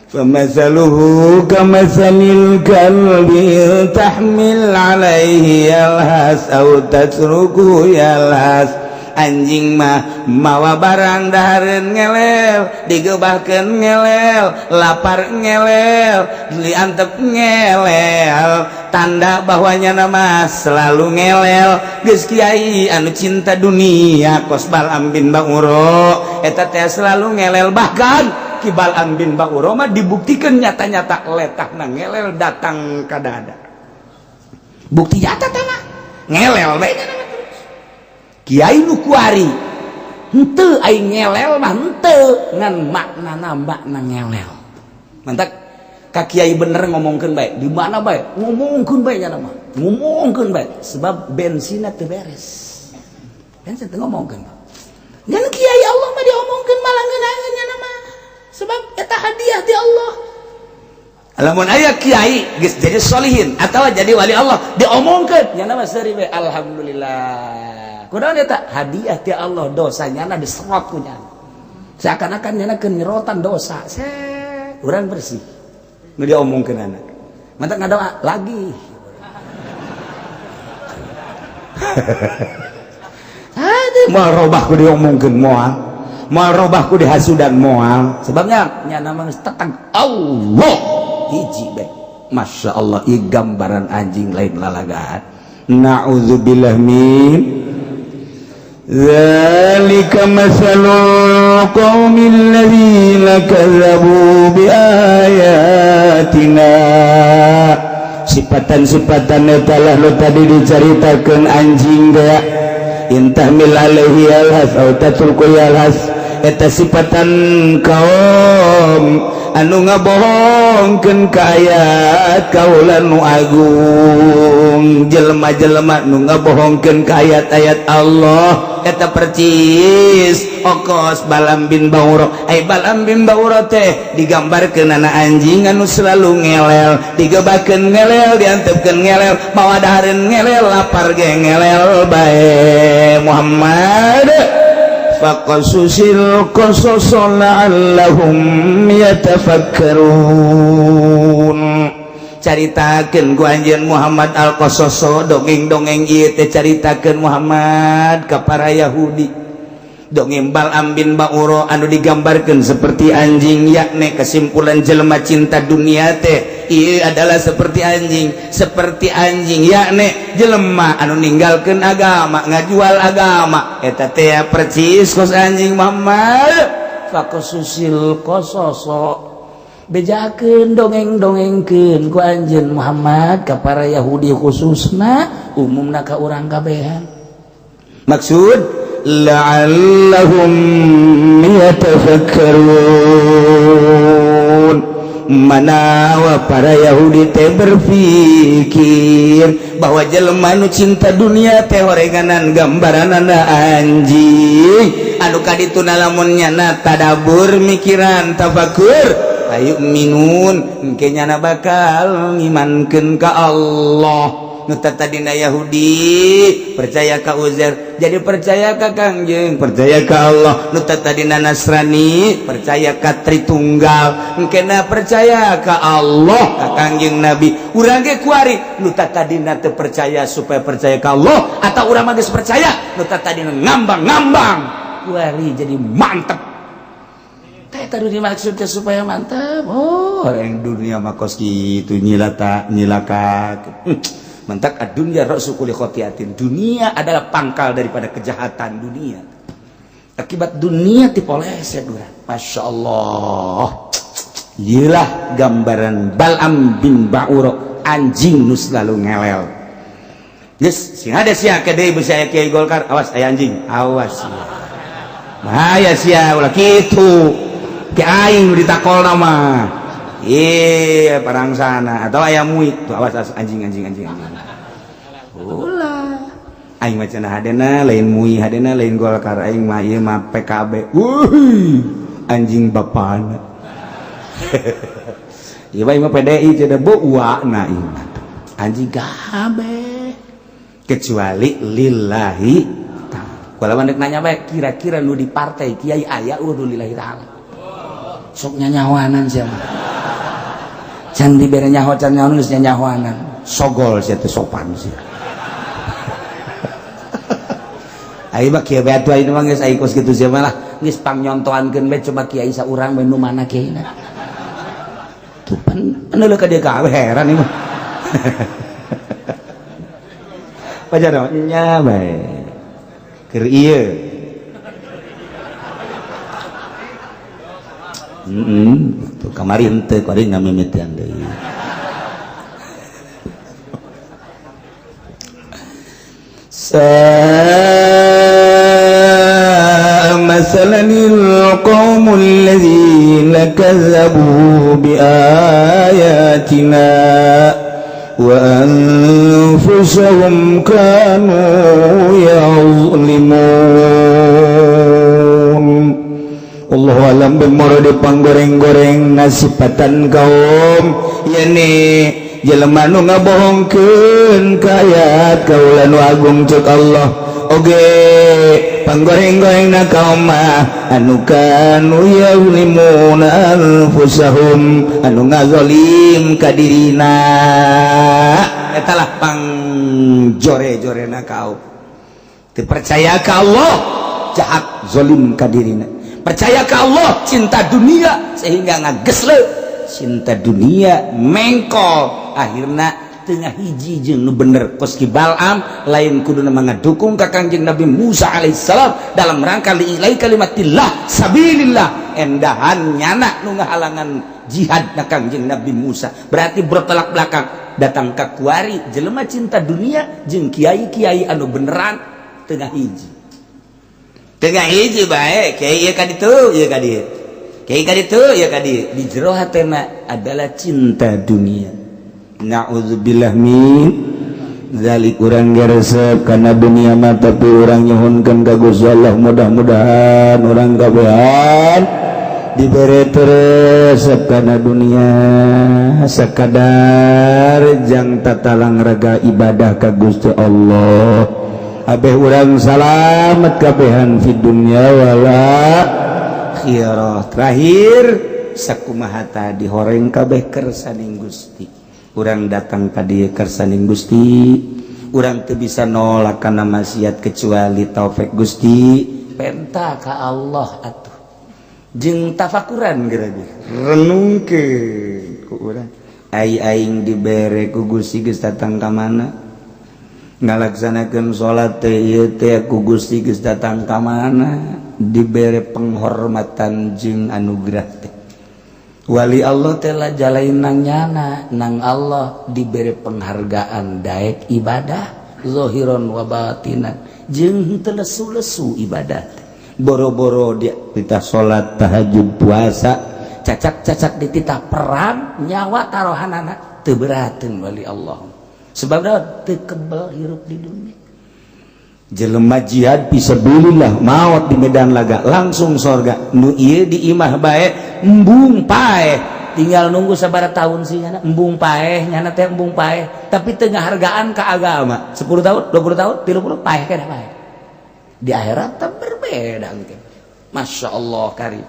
Famasaluhu kamasalil kalbi tahmil alaihi yalhas au tatruku yalhas. Anjing mah mawa barang dahareun ngelel, digebahkeun ngelel, lapar ngelel, diantep ngelel, tanda bahwanya nama selalu ngelel. Geus kiai anu cinta dunia kos Bal'am bin Ba'ura eta teh selalu ngelel, bahkan Ki Bal'am bin Ba'ura mah dibuktikan nyata-nyata letahna ngelel datang ka dada. Bukti nyata teh mah ngelel bae nya nama terus. Kiai nu kuari henteu aing ngelel mah henteu ngan maknana makna ngelel. Mantak ka kiai bener ngomongkeun bae, di mana bae ngomongkeun bae nya mah. Ngomongkeun bae sebab bensinna teu beres. Bensin teu ngomongkeun. Ngan kiai Allah mah diomongkeun malah ngeunaheun nya mah. Sebab eta hadiah ti Allah. Lamun aya kiai geus jadi solihin atawa jadi wali Allah diomongkeun nya mah seuri we alhamdulillah. Kunaon eta hadiah ti Allah, dosa nyana diserot ku nyana. Seakan-akan nyana keur nyerotan dosa. Set, urang bersih. Nu diomongkeun anak. Mantak ngadoa lagi. Aduh, moal robah ku diomongkeun moal. Moal robah ku dihasudan moal. Sebabnya nyana mah geus tetang Allah hiji bae. Masya Allah, ieu gambaran anjing lain lalagaan. Na'udzubillah min Zalika masalul qaumil ladzina kazzabu biayatina. Sifatan-sifatan eta lah nu tadi dicaritakeun anjing gaya intahmil alaihi yalhas au tatruku yalhas. Eta sifatan kaum anu ngabohongkeun ka ayat kaula nu agung, jelema-jelema nu ngabohongkeun ka ayat-ayat Allah eta percis okos Bal'am bin Ba'ura. Ai Bal'am bin Ba'ura teh digambarkeun ana anjing anu selalu ngelel, digebakeun ngelel, diantepkeun ngelel, mawa dahareun ngelel, lapar ge ngelel bae. Muhammad faqasusil qasas la'allahum yatafakkarun. Caritakeun ku anjeun Muhammad al-Qasas dongeng-dongeng ieu teh caritakeun Muhammad ka para Yahudi. Dongeng Bal'am bin Ba'ura anu digambarkeun seperti anjing, yakni kesimpulan jelema cinta dunia teh ieu adalah seperti anjing, seperti anjing yakni jelema anu ninggalkeun agama, ngajual agama eta teh percis kos anjing. Muhammad faqasusil qasas bejakeun dongeng-dongengkeun ku anjeun Muhammad ka para Yahudi khususna umumna ka urang kabehan. Maksud la'allahum yatafakkarun. Manawa para Yahudi teh berpikir bahwa jelema nu cinta dunia teh horenganan gambaranana anjing anu kadituna lamun nyana tadabur mikiran tafakur ayu minun engke nyana bakal ngimankeun ka Allah. Nu tadina Yahudi percaya ka Uzair jadi percaya ka Kangjeng, percaya ka Allah. Nu tadina Nasrani percaya ka Tritunggal engkena percaya ka Allah ka Kangjeng Nabi. Urang ge kuari nu tadina teu percaya supaya percaya ka Allah atau urang mah geus percaya nu tadina ngambang-ngambang kuari jadi mantep. Teh tadi dimaksudnya supaya mantep. Oh, orang dunia mah kos kitu nyilata nyilaka. Mentak ad-dunya ra'su kulli khotiatin. Dunia adalah pangkal daripada kejahatan dunia. Akibat dunia dipoleset urang. Masya Allah. Iyalah gambaran Bal'am bin Ba'ura, anjing nu selalu ngelel. Geus, sing ada sia ke deui beusi aya kiai Golkar, awas aya anjing, awas. Bahaya sia ulah kitu. Ki aing nu ditakolna mah. Iya, parang sana atau ayam mui tuh, awas, awas anjing anjing anjing anjing. Ulah. Aing mah cenah hadena lain mui, hadena lain Golkar, aing mah ieu mah PKB. Wuih, anjing bapana. Ieu mah mah PDI cenah bu uakna ieu mah. Anjing kabeh. Kecuali lillahi ta'ala. Kalau dek nanya bae kira-kira nu di partai kiai aya eueuh nu lillahi ta'ala. Sok nyanyawanan sia mah. Can dibere nyaho can nyaho geus nyanyahoanan. Sogol sia teh sopan sia. Aing mah kieu bae atuh aing mah geus aing kos kitu sia mah lah geus pangnyontoankeun bae coba kiai saurang bae nu mana kiaina. Tuh pan neuleuh ka dieu kabeh heran ieu mah. Pajar nya bae. Keur ieu. Tuh kamari henteu kuari ngamimitian deui. Sa'a masalanil qaumul ladzina kazzabu bi ayatina wa anfusahum kanu yazlimun. Allahu alam bimuradi panggoreng-goreng nasipatan kaum yani jelema nu ngabohongkeun ka ayat kaula nu agung cek Allah oge panggoreng-gorengna kaum mah anu kanu yazlimuna anfusahum anu ngazalim ka dirina eta lah pangjore-jorena kaum teu percaya ka Allah jahat zalim ka dirina percaya ke Allah cinta dunia sehingga ngagesle cinta dunia mengkol akhirna tengah hiji jeung nu bener kos ki Bal'am lain kuduna ngadukung ka Kangjeng Nabi Musa alaihissalam dalam rangka li'ilai kalimatillah sabilillah endahan nyana nu ngahalangan jihad na Kangjeng Nabi Musa berarti bertolak belakang datang ka kuari jelema cinta dunia jeung kiai-kiai anu beneran tengah hiji tengah hiji bae kiai ieu ka ditu ieu ka dieu kiai ka ditu ieu ka dieu di jero hatena adalah cinta dunia. Na'udzubillah min zalik. Urang geresep kana dunia mah tapi urang nyuhunkeun ka Gusti Allah mudah-mudahan urang kabehan dibere resep kana dunia sakadar jang tatalang raga ibadah ka Gusti Allah abeh urang salamet kabehan fi dunya wala akhirah. Terakhir sakumaha tadi horeng kabeh kersaning Gusti urang datang ka dieu kersaning Gusti urang teu bisa nolak kana maksiat kecuali taufik Gusti penta ka Allah atuh jeung tafakuran geura renungkeun ku urang ai aing dibere ku Gusti geus datang ka mana ngalaksanakeun salat teh ieu teh ku Gusti geus datang ka mana dibere penghormatan jeung anugerah teh wali Allah teh la jalain nang nyana nang Allah dibere penghargaan daek ibadah zahiron wa batinan jeung teu lesu-lesu ibadah teh boro-boro dia kita salat tahajud puasa Cacak-cacak dititah perang, nyawa taruhanana teu berateun wali Allah, sebab teu kebel hirup di dunia. Jelema jihad fisabilillah, maut di medan laga, langsung sorga. Nu ieu di imah bae, embung paeh. Tinggal nunggu sabaraha tahun sih nyana embung paeh. Nyana teh embung paeh, tapi teu ngahargaan ka agama. 10 tahun, 20 tahun, 30, paeh kena paeh. Di akhirat teh berbeda gitu. Masya Allah, kari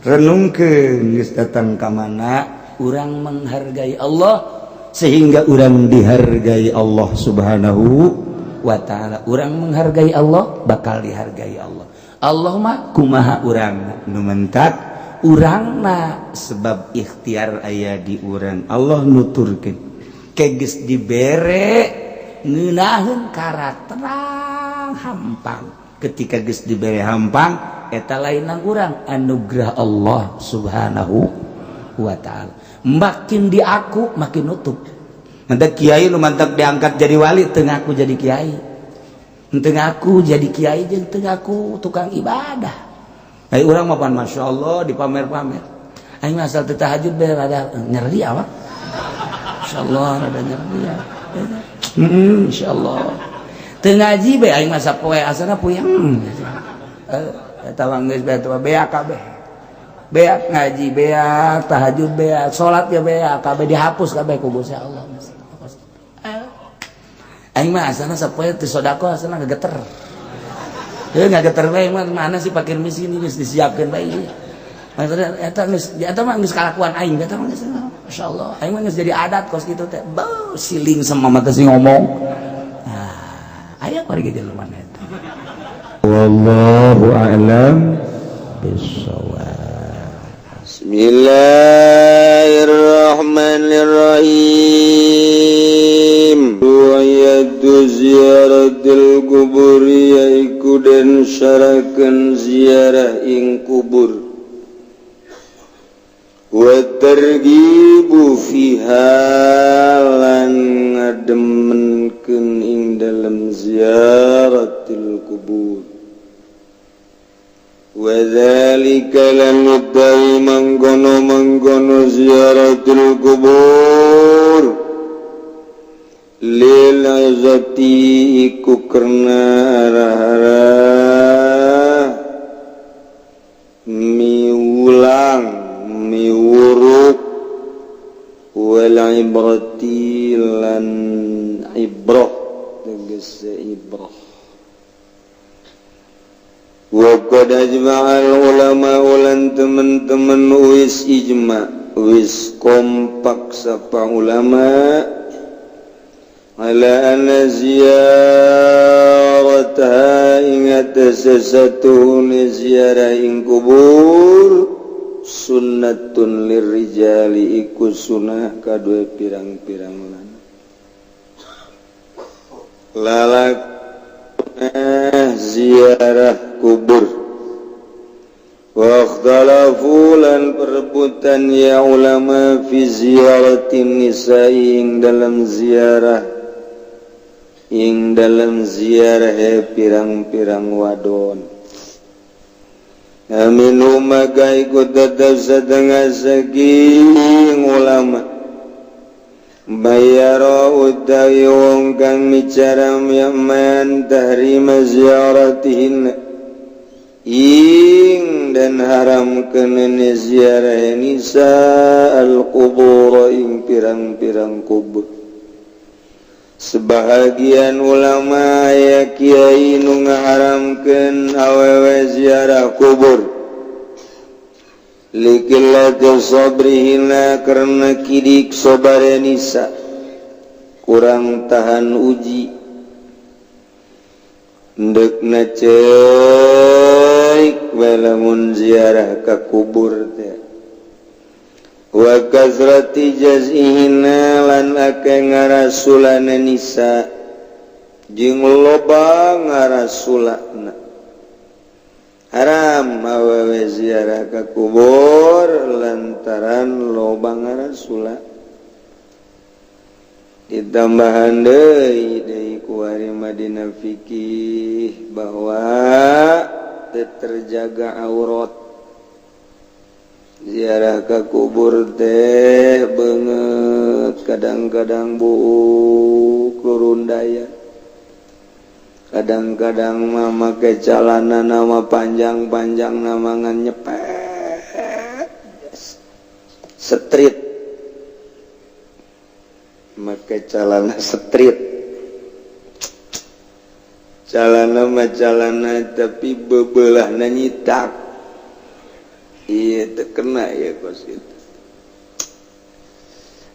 Renungkeun, geus datang ka mana. Urang menghargai Allah sehingga urang dihargai Allah Subhanahu wa Ta'ala. Urang menghargai Allah, bakal dihargai Allah. Allah mah kumaha urang. Nu mentak urangna. Sebab ikhtiar aya di urang. Allah nuturkeun keges dibere ngeunaheun karakterang hampang. Ketika geus dibere hampang, eta lain urang, anugerah Allah Subhanahu wa Ta'ala. Makin diaku, makin nutup. Mantap kiai nu mantap diangkat jadi wali. Teu ngaku jadi kiai, teu ngaku jadi kiai, jeung teu ngaku tukang ibadah. Ai urang mah pan Masya Allah dipamer-pamer. Aing mah asal teu tahajud bae rada nyeri awak. Insyaallah rada nyeri ya. Insyaallah. Teu ngaji bae aing mah sapoe asana puyeng. Eta mah geus bae beak kabeh. Beak ngaji, beak tahajud, beak salat ya, beak kabeh, dihapus kabeh ku Gusti Allah. Aing mah asana sapoe teu sedekah asana gegeter. Heuh, ngageter bae mah mana sih fakir miskin geus disiapkeun bae. Maksudnya eta geus, eta mah geus kalakuan aing, eta mah geus masyaallah. Aing mah geus jadi adat kos kitu teh. Beuh, siling sama mata sih ngomong. Nah, aya warga jelema eta. Wallahu a'lam bissawab. Bismillahirrahmanirrahim. Ayatu ziyaratil kubur, yaiku den syarakeun ziarah ing kubur, wa targibu fiha lan ngademenkeun ing dalem ziaratil kubur. Wa dzalika lan utawi mangkono-mangkono ziaratul kubur, lil azati iku karena arah-arah miulang miwuruk, wal ibrati lan ibrah, tegese ibrah. Wa qad ajma'al ulama ulan teman-teman wis ijma, wis kompak sapa ulama, ala anna ziyarataha ingat sesatu ziarah ing kubur, sunnatun lirrijali iku sunnah kadue pirang-pirang lan lalak ziarah kubur. Wa ikhtalafu lan perebutan ya ulama, fi ziyaratin nisa'i ing dalam ziarah, ing dalam ziarah pirang-pirang wadon. Aminu maka ikut tetap setengah saking ulama, bayara utawi wong kang micara yaman tahrima ziaratihin ing dan haram kenene ziarah nisa al-qubur ing pirang-pirang kubur. Sebahagian ulama ya kiai nu ngaharamkeun awewe ziarah kubur, likillati sabrihina karena kidik sobare nisa, kurang tahan uji, ndekna ceuk lamun ziarah ka kubur teh. Wa kazrati jazihina lan akeh ngarasulana nisa, jeung loba ngarasulana. Haram awewe ziarah ka kubur lantaran loba ngarasula. Ditambahan deui deui ku ari Madinah fikih bahwa terjaga aurat. Ziarah ke kubur teh banget, kadang-kadang buuk rundaya, kadang-kadang mah make calana nama panjang-panjang, nama ngan nyepet street, make calana street, calana mah calana tapi bebelah nyitak. Iya, terkena ya kos itu.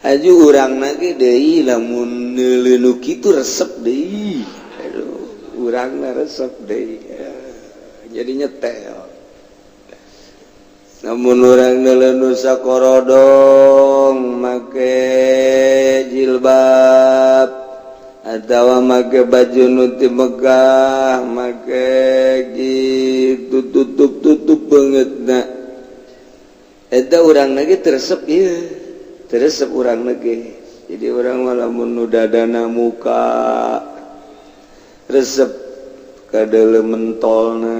Haju urang lagi deui, lamun neuleuh kitu resep deui. Aduh, urangna resep deui ya, jadi nyetel. Namun urang neuleuh sakorodong make jilbab atawa make baju nu ti Mekah, make gitu tutup-tutup banget. Nah, eta urang lagi teresep, iya, teresep urang lagi. Jadi urang lamun nu dadana muka resep kadele mentolna,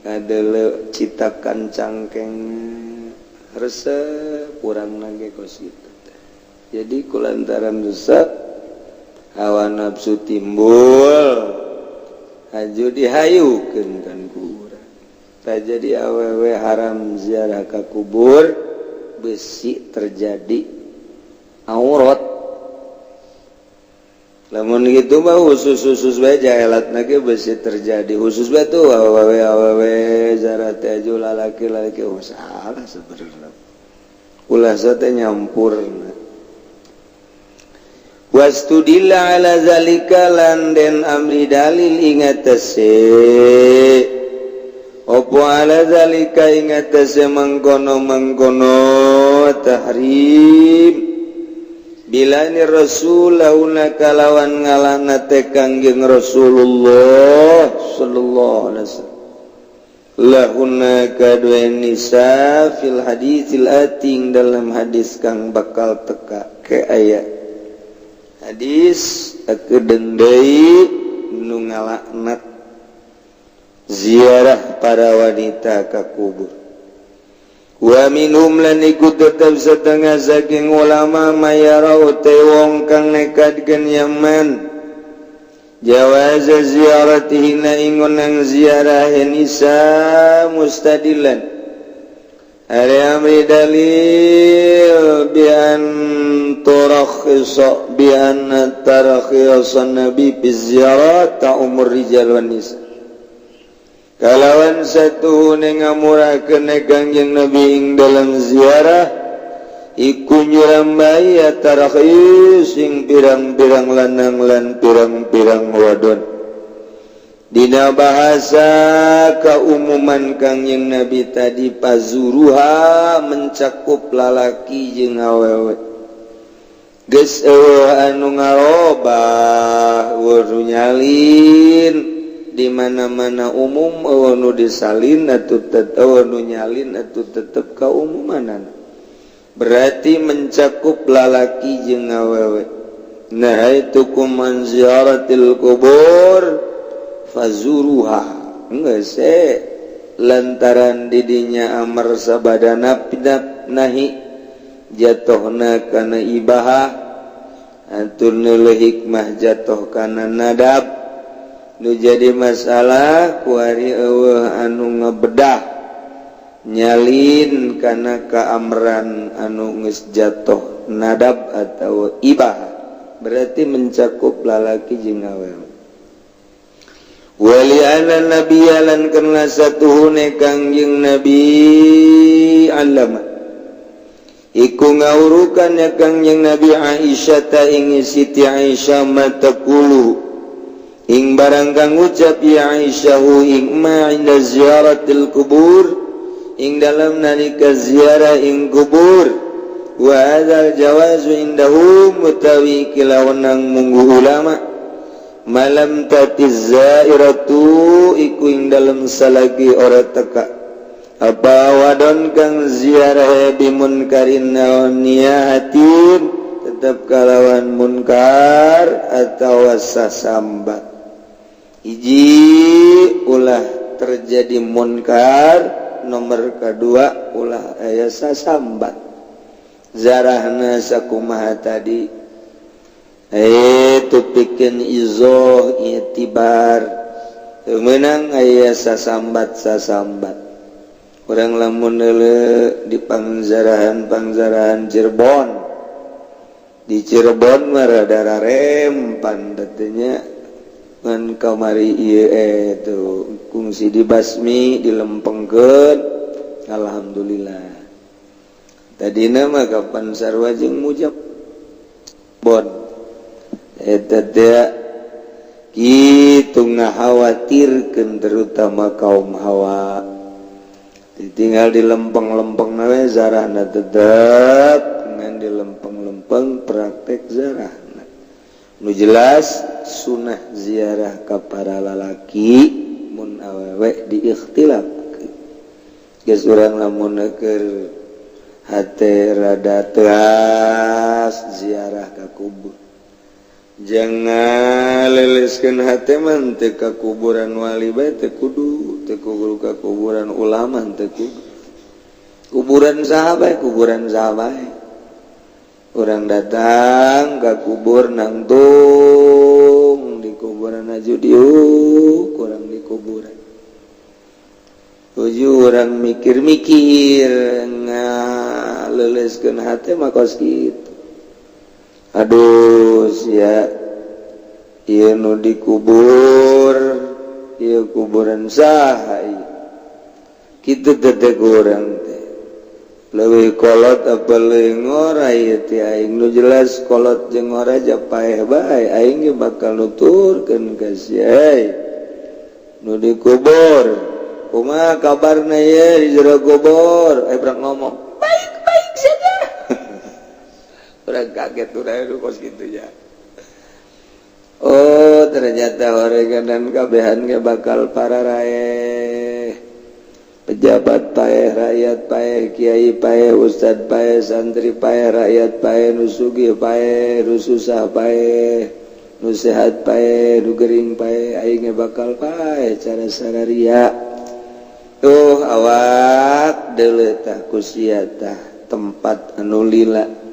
kadele citakan cangkeng, resep urang lagi kos gitu. Jadi kulantaran resep, hawa nafsu timbul, haju dihayukeun kan ku urang. Tak jadi awewe haram ziarah ke kubur, besi terjadi aurat. Lamun gitu mah khusus khusus bae jahelat lagi, besi terjadi khusus bae tuh awewe awewe ziarah teh, lalaki lalaki. Oh, salah sebenarnya, ulah teh nyampur. Wastudilla ala zalika, lan den amri dalil ingatase opo ala zalika ingatase mengkono-mengkono tahrim bila ini Rasul launa kalawan ngalana Kangjeng Rasulullah sallallahu alaihi wasallam lahunna kadue nisa fil haditsil ating dalam hadis kang bakal teka ke aya hadis kedeung deui nu ngalaknat ziarah para wanita ke kubur. Wa minhum, lan iku tetep setengah saking ulama, mayara te wong kang nekadkeun yaman jawaz ziyaratihina ing nang ziarah nisa, mustadillan ari amri dalil bi an turakhisa bi an tarakhisa nabi bi ziyarat ta'ummur rijal wan nisa, kalawan satu ngamurahkeun Kangjeng Nabi ing dalam ziarah iku nyurambai tarakhis sing pirang-pirang lanang lan pirang-pirang wadon. Dina bahasa keumuman Kangjeng Nabi tadi pazuruha mencakup lalaki jeung awewe. Geus anu ngarobah, nyalin di mana-mana umum, nu disalin atau tetep nu nyalin atau tetep keumumanan, berarti mencakup lalaki jeung awewe. Nah, itu kuman ziaratil kubur fazuruha enggak se lantaran didinya amar sabadana nahi jatuhna kana ibahah atur hikmah jatuh kana nadab. Nu jadi masalah kuari eueuh anu ngebedah nyalin kana kaamran anu geus jatuh nadab atau ibah, berarti mencakup lalaki jeung awewe. Wali anna nabiyya, lan karena satuhune Kangjeng Nabi, allama iku ngawurukan ya Kangjeng Nabi Aisyah ta ing Siti Aisyah ma taqulu ing barang kang ucap ya Aisyah ing ma inda ziaratil kubur ing dalam nalika ziarah ing kubur. Wa hadzal jawazu indahum mutawi kilawanang munggu ulama malam tatiz zairatu iku ing dalam salagi ora teka apa wadon kang ziarah bimunkarin naon niyatin, tetap kalawan munkar atau sasambat. Hiji, ulah terjadi munkar. Syarat nomor kedua, ulah aya sasambat. Zarahna sakumaha tadi itu pikeun izoh itibar, teu meunang aya sasambat-sasambat. Urang lamun di pangzarahan-pangzarahan Cirebon, di Cirebon mah rada rempan tadinya, ngan kamari ieu tuh kungsi dibasmi, dilempengkeun, alhamdulillah. Tadina mah kapan sarua jeung mujab bon eta teh kitu, ngakhawatirkeun terutama kaum hawa. Ditinggal di lempeng-lempeng we zarahna, tetep ngan di lempeng-lempeng praktek zarahna. Nu jelas sunah ziarah ka para lalaki, mun awewe diikhtilaf. Geus, urang lamun keur hate rada teas, ziarah ka kubur. Jangan leleskeun hate mah teu ka kuburan wali bae teu kudu, teu kudu ka kuburan ulama, teu kudu. Kuburan saha bae, kuburan saha bae. Urang datang ka kubur, nangtung di kuburan aju diuk kurang di kuburan. Tuju urang mikir-mikir ngaleleskeun hate mah kos kitu. Aduh sia, ieu nu dikubur ieu kuburan saha ieu? Kitu teh urang teh leuwih kolot apa leuwih ngora ieu teh aing? Nu jelas kolot jeung ngora ja paeh bae. Aing ge bakal nuturkeun ka sia, nu dikubur, kumaha kabarna ieu di jero kubur? Eh, berang ngomong baik-baik saja. Urang kaget, urang kos gitu ya. Oh, ternyata orang dan kabehan ge bakal para raeh. Pejabat paeh, rakyat paeh, kiai paeh, ustad paeh, santri paeh, rakyat paeh, nu sugih paeh, nu susah paeh, nu sehat paeh, nu gering paeh, aing ge bakal paeh cara sararia. Tuh awak deuleu tah ku sia tah tempat anu lila.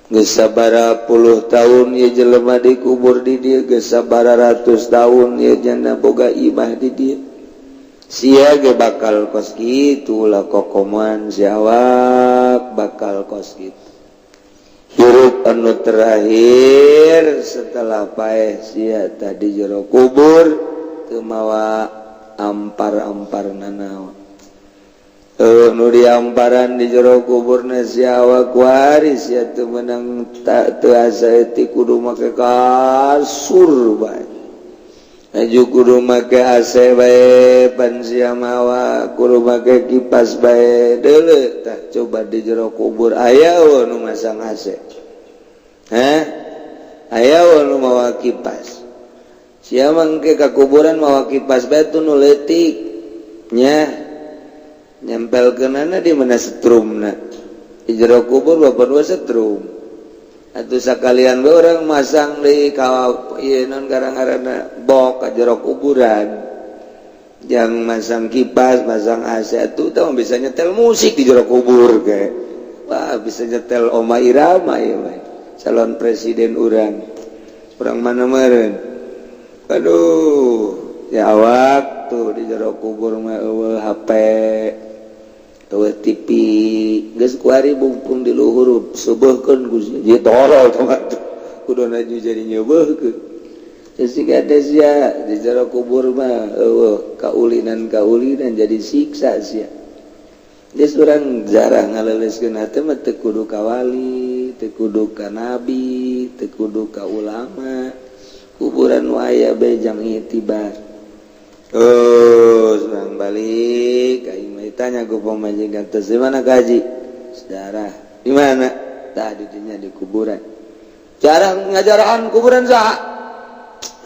Geus sabaraha puluh tahun ieu jelema dikubur di dieu, geus sabaraha ratus tahun ieu janda boga imah di dieu. Sia ge bakal kos kitu lah, kokoman si awak bakal kos kitu. Hirup anu terakhir setelah paeh sia tadi jero kubur teu mawa ampar-ampar nanaon. Nu diamparan di jero kuburna si awak waris ya teu meunang, tak teu asa ti kudu make kasur bae. Aju kudu make AC bae, pan sia mawa kudu make kipas bae. Deuleu tah, coba di jero kubur aya nu masang AC? Hah, aya nu mawa kipas? Sia mangke ka kuburan mawa kipas bae tuh nu leutik nya, nyempelkeunana di mana setrumna? Di jero kubur bapak dua setrum atau sekalian bae orang masang di kawa ieu non garang-garana bok ka jero kuburan. Yang masang kipas, masang AC itu tuh bisa nyetel musik di jero kubur kayak wah, bisa nyetel Oma Irama ya bae, calon presiden urang, urang mana meureun. Aduh ya, awak tuh di jero kubur mah euweuh HP, euweuh TV. Geus kuari bungkung di luhur seubeurkeun ku sia tolol tuh, kudu naju jadi nyeubeurkeun. Jika sia di jero kubur mah euweuh kaulinan kaulinan, jadi siksa sia. Geus, urang jarah ngaleleskeun hate mah teu kudu ka wali, teu kudu ka nabi, teu kudu ka ulama. Kuburan nu aya bae jang itibar. Oh, urang balik aing mah ditanya ku pamajikan, "Teh, di mana kaji sejarah? Di mana?" Tadi dinya di kuburan. Cara ngajarahan kuburan saha?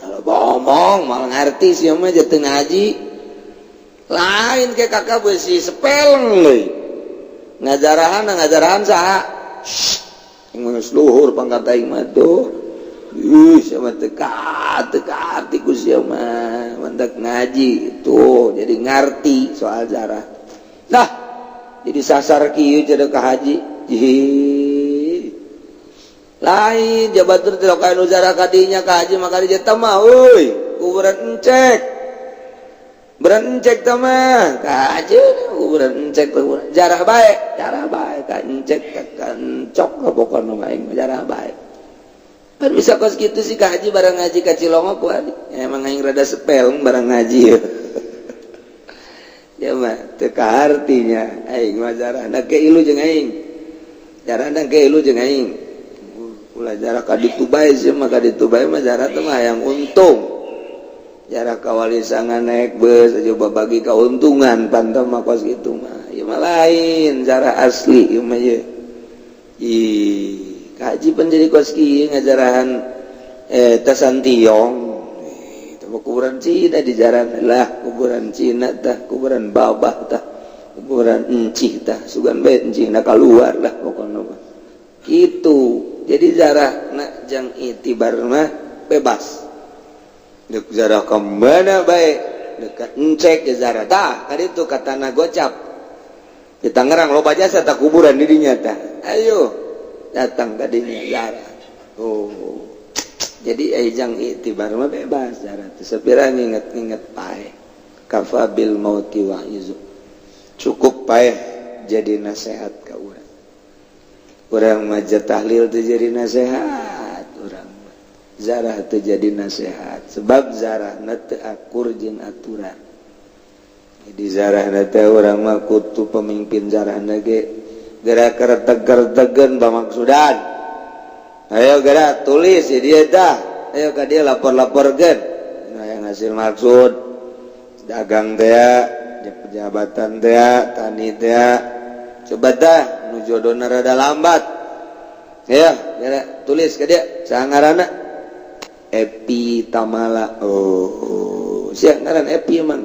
Kalau ngomong malah ngerti sih mah teu ngaji. Lain ke kakak besi sepeleng deui. Ngajarahan, ngajarahan saha? Geus luhur pangkat aing mah tuh. Ih, sia mah teu teu kaarti ku sia mah, mantak ngaji tuh jadi ngarti soal jarah. Jadi sasar kieu jadi ka haji. Ih. Lain jabatur teh ka nu jarah kadinya ka haji maka dia teh mah euy, kuburan encek. Kuburan encek teh mah ka haji kuburan encek, kuburan jarah bae, jarah bae ka encek ka encok pokona mah aing jarah bae. Kan bisa kos kitu sih ka haji barang ngaji ka Cilongok ku adi. Emang aing rada sepel barang ngaji ya. Ya mah teu kahartinya aing mah jarahna ke ilu jeung aing. Jarahna ke ilu jeung aing. Ulah jarah ka ditu bae sih mah, ka ditu bae mah jarah teh mah hayang untung. Jarah ka Walisangan naik bus aja bagi keuntungan pantau mah kos kitu mah. Ieu mah lain jarah asli ieu mah ye. Ih, kaji pan jadi kos kieu ngajarahan tasantiong. Kuburan Cina di jalan lah, kuburan Cina tah, kuburan babah tah, kuburan encih tah, sugan bae encih na keluar lah pokoknya mah gitu. Jadi jarah nak jang itibar mah bebas dek jarah ke mana bae, dekat encek ke jarah tah kan itu ka Tanah Gocap di Tangerang loba jasa tah kuburan di dinya tah, ayo datang ka dinya jarah. Oh, jadi ejang iktibar mah bebas jarah teh, sapira nginget-nginget paeh. Kafa bil mauti wa'izu, cukup paeh jadi nasihat ka urang. Urang mah tahlil teh jadi nasihat, urang zarah teh jadi nasihat, sebab zarahna teu akur jeung aturan. Jadi zarahna teh urang mah kutu pemimpin zarahna ge gerak kereteg-keretegeun bamaksudan. Ayo gerak tulis ya dia dah, ayo ka dia lapor-laporkeun. Nah, yang hasil maksud dagang teh, jabatan teh, tani teh, coba dah nu jodona rada lambat ya, gerak tulis ke dia. Saha ngaranna? Epi Tamala. Oh, sia ngaran Epi emang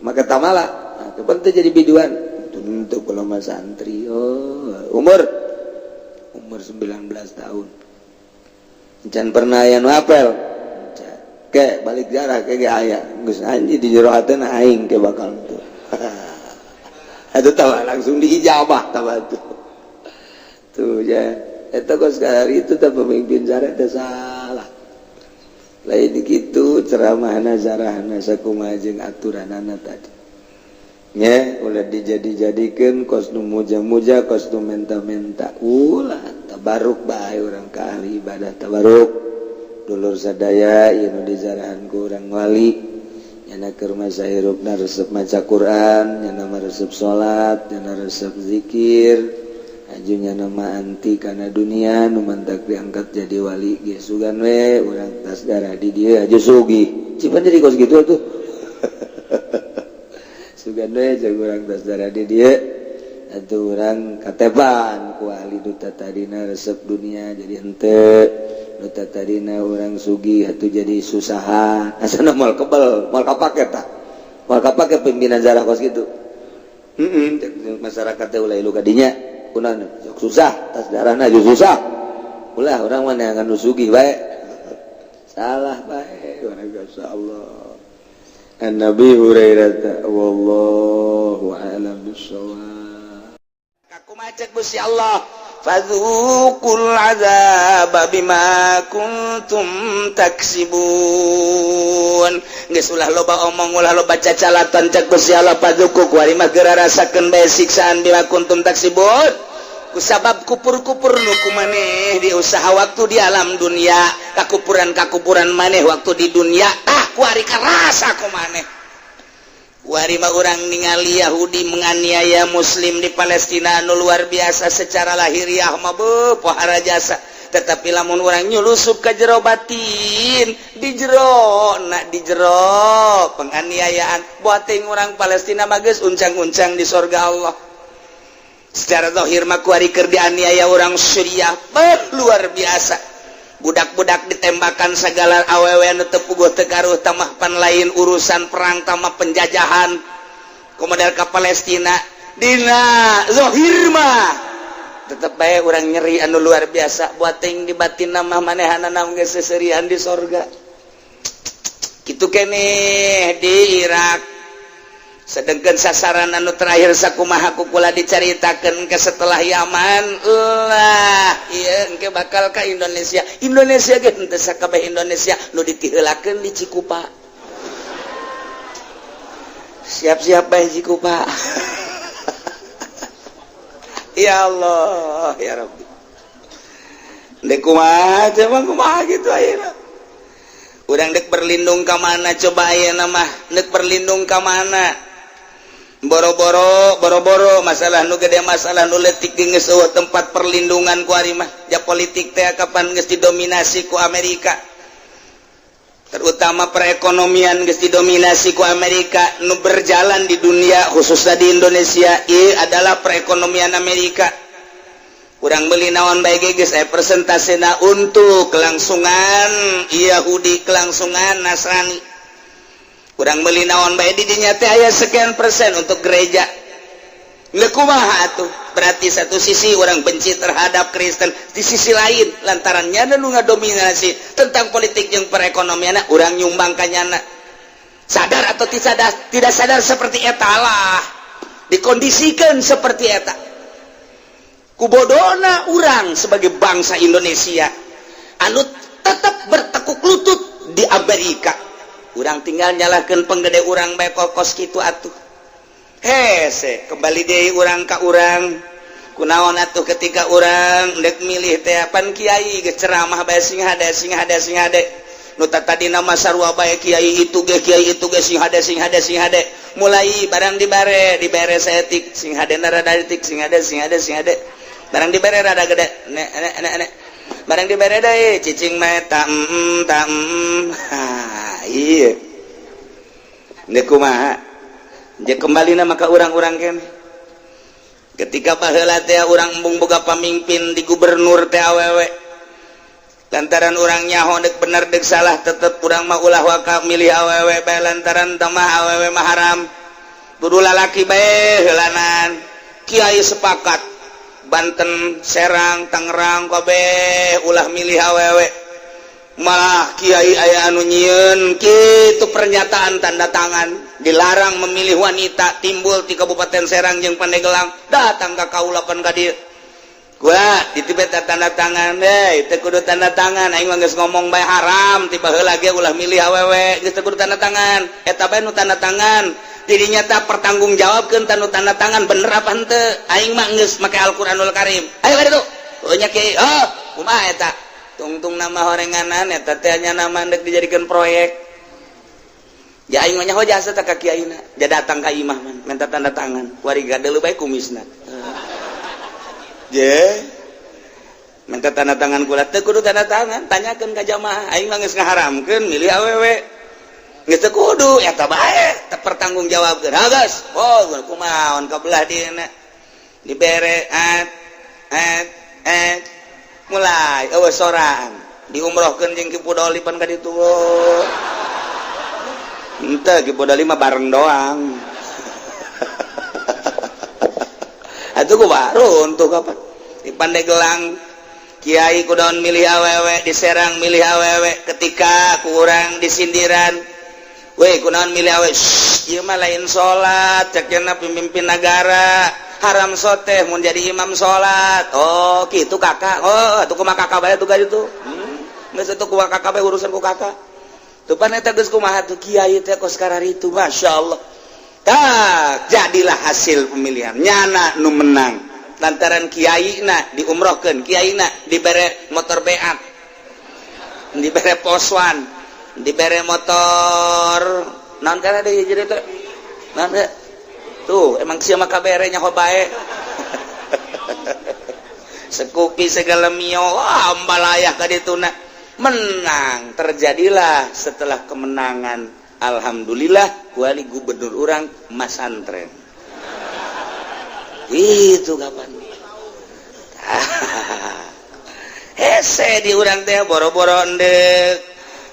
maka Tamala. Nah, kapan teh jadi biduan? Tentu kalau mah santri. Oh, umur umur 19 tahun. Can pernah aya nu apel ke balik jarah ke ge aya geus anjing di jero hatena aing ke bakal tuh. Itu tahu langsung diijabah tahu tuh tuh ya. Eta kos sekali itu teh pemimpin jarah teh salah. Lain gitu ceramahna zarahna sakumaha jeung aturanana tadi nya, ulah dijadi-jadikeun kos nu muja-muja, kos nu menta-menta. Ulah, tabaruk bae urang ka ahli ibadah, tabaruk dulur sadaya ieu nu dizarahan ku urang wali. Nyana keur masa hirupna resep maca Quran, nyana mah resep salat, nyana resep zikir, aju nyana mah anti kana dunia. Nu mantak diangkat jadi wali ge sugan we urang tas darah di dieu aju sugih. Cipan jadi kos kitu atuh. Sugan we jeung urang tas darah di dieu atuh urang kateban ku ahli. Nu tadina resep dunia jadi henteu, nu tadina urang sugih atuh jadi susahan. Asana moal kebel, moal kapake tah, moal kapake pimpinan zarah kos kitu. Heeh, masyarakat teh ulah ilu kadinya kunaon sok susah tas darahna aju susah. Ulah, urang mah neangan nu sugih bae. Salah bae urang. Allah. An Nabi Hurairah, wallahu a'lam bissawab. Aku macet Gusti Allah, fadzuqul azaba bima kuntum taksibun. Geus ulah loba omong, ulah loba cacalatan, cek Gusti Allah. Fadzuqu, kuari mah geura rasakeun bae siksaan, bima kuntum taksibun, kusabab kupur-kupur nu ku maneh di usaha waktu di alam dunia, kakupuran-kakupuran maneh waktu di dunia. Ah, kuari karasa ku maneh. Kuari mah urang ningali Yahudi menganiaya Muslim di Palestina nu luar biasa. Secara lahiriah mah beuh pohara jasa, tetapi lamun urang nyulusup ke jero batin, di jero nak di jero penganiayaan buat orang Palestina mah geus uncang-uncang di sorga Allah. Secara zahir mah kuari keur dianiaya orang Suriah, beuh, luar biasa, budak-budak ditembakan segala, awewe nu teu puguh teu karuh tamah pan lain urusan perang tamah penjajahan komodel ka Palestina. Dina zahir mah tetep bae urang nyeri anu luar biasa, buat ting di batin mah manehanana geus seserian di sorga. Kitu keneh di Irak. Sedangkan sasaran anu terakhir sakumaha ku kula dicaritakeun ke setelah Yaman lah ieu engke bakal ka Indonesia. Indonesia ge henteu sakabeh Indonesia nu ditiheulakeun di Cikupa. Siap-siap bae Cikupa. Ya Allah ya Rabbi. Dek kumaha coba kumaha gitu ayeuna. Urang dek berlindung ka mana coba ayeuna mah? Dek berlindung ka mana? Boro-boro boro-boro masalah nu gede, masalah nu leutik geus eueuh tempat perlindungan ku ari mah. Ja politik teh kapan geus didominasi ku Amerika, terutama perekonomian geus didominasi ku Amerika. Nu berjalan di dunia, khususnya di Indonesia, ieu adalah perekonomian Amerika. Kurang beli naon bae geus aya persentasena untuk kelangsungan Yahudi, kelangsungan Nasrani. Kurang beli naon bae di dinya teh aya sekian persen untuk gereja. Nggak kumaha atuh? Berarti satu sisi orang benci terhadap Kristen, di sisi lain lantarannya nu ngadominasi tentang politik yang perekonomian, orang nyumbang kanyana sadar atau tidak sadar, tidak sadar seperti eta lah dikondisikan seperti eta. Kubodona urang sebagai bangsa Indonesia anu tetap bertekuk lutut di Amerika, urang tinggal nyalahkan penggede urang bae kos kitu atuh. Hese kembali deui urang ka urang. Kunaon atuh ketika urang dek milih teh pan kiai geus ceramah bae sing hade, sing hade, sing hade. Nu tadi nama sarua bae, kiai itu ge, kiai itu ge, sing hade, sing hade, sing hade. Mulai barang dibare, dibere saeutik, sing hade rada detik, sing hade, sing hade, sing hade. Barang dibere rada gede, nek nek nek nek. Barang dibere deui cicing mah ta ta. Ha iya. Ndek kumaha? Je kembali nama ka urang-urang kene. Ketika baheula teh urang embung boga pamimpin di gubernur teh awewe. Lantaran urang nyaho dek bener dek salah tetep urang mah ulah waka milih awewe bae, lantaran tamah awewe mah haram. Kudu lalaki bae heulanan. Kiai sepakat Banten, Serang, Tangerang kabeh ulah milih awewe. Malah kiai aya anu nyieun kitu pernyataan tanda tangan dilarang memilih wanita, timbul di Kabupaten Serang jeung Pandeglang. Datang ka kaula pan ka dieu. Gua ditibet tanda tangan deh, teu kudu tanda tangan, aing mah geus ngomong bae haram ti baheula ge ulah milih awewe, geus teu kudu tanda tangan. Eta bae nu tanda tangan. Dirinya tak pertanggungjawabkeun tanu tanda tangan bener apa henteu. Aing mah geus make Al-Qur'anul Karim. Ayo ka ditu. Oh nya kiai, oh kumaha eta? Tungtung nama horenganan eta teh nya nama ndek dijadikan proyek. Ya aing mah nyaho jasa tak ka kiaina. Dia datang ka imah man, minta tanda tangan. Kuari gadeuleuh bae kumisna. Je minta tanda tangan kula teu kudu tanda tangan, tanyakeun ka jamaah. Aing mah geus ngaharamkeun milih awewe. Geus teu kudu eta bae teu pertanggungjawabkeun. Ha geus. Oh kumaha ka belah dieuna. Dibere at at at mulai eueuh soraan diumrohkeun jeung Ki Pudoli pan ka ditu. Henteu, Ki Pudoli mah bareng doang. Atuh ku baru untuk apa? Di Pandeglang kiai kudaon milih awewe, di Serang milih awewe, ketika kurang disindiran. Weh kunaon milih awewe? Shh, ieu mah lain salat, cek cenah pemimpin negara. Haram soteh mun jadi imam salat. Oh, kitu kakak. Oh, atuh kumaha kakak bae tuh itu. Geus atuh kumaha kakak bae urusan ku kakak. Tuh pan eta geus kumaha tuh kiai teh kos kararitu, masyaallah. Tak jadilah hasil pemilihan nyana nu menang lantaran kiai na diumrohkeun, kiai na dibere motor beat, dibere poswan, dibere motor naon kana deui jadi teh naon teh tuh emang sia mah kabere nyaho bae. Sekupi segala mio, wah ambalayah ka dituna menang. Terjadilah setelah kemenangan, alhamdulillah wali gubernur urang masantren itu kapan hese di urang teh boro-boro endek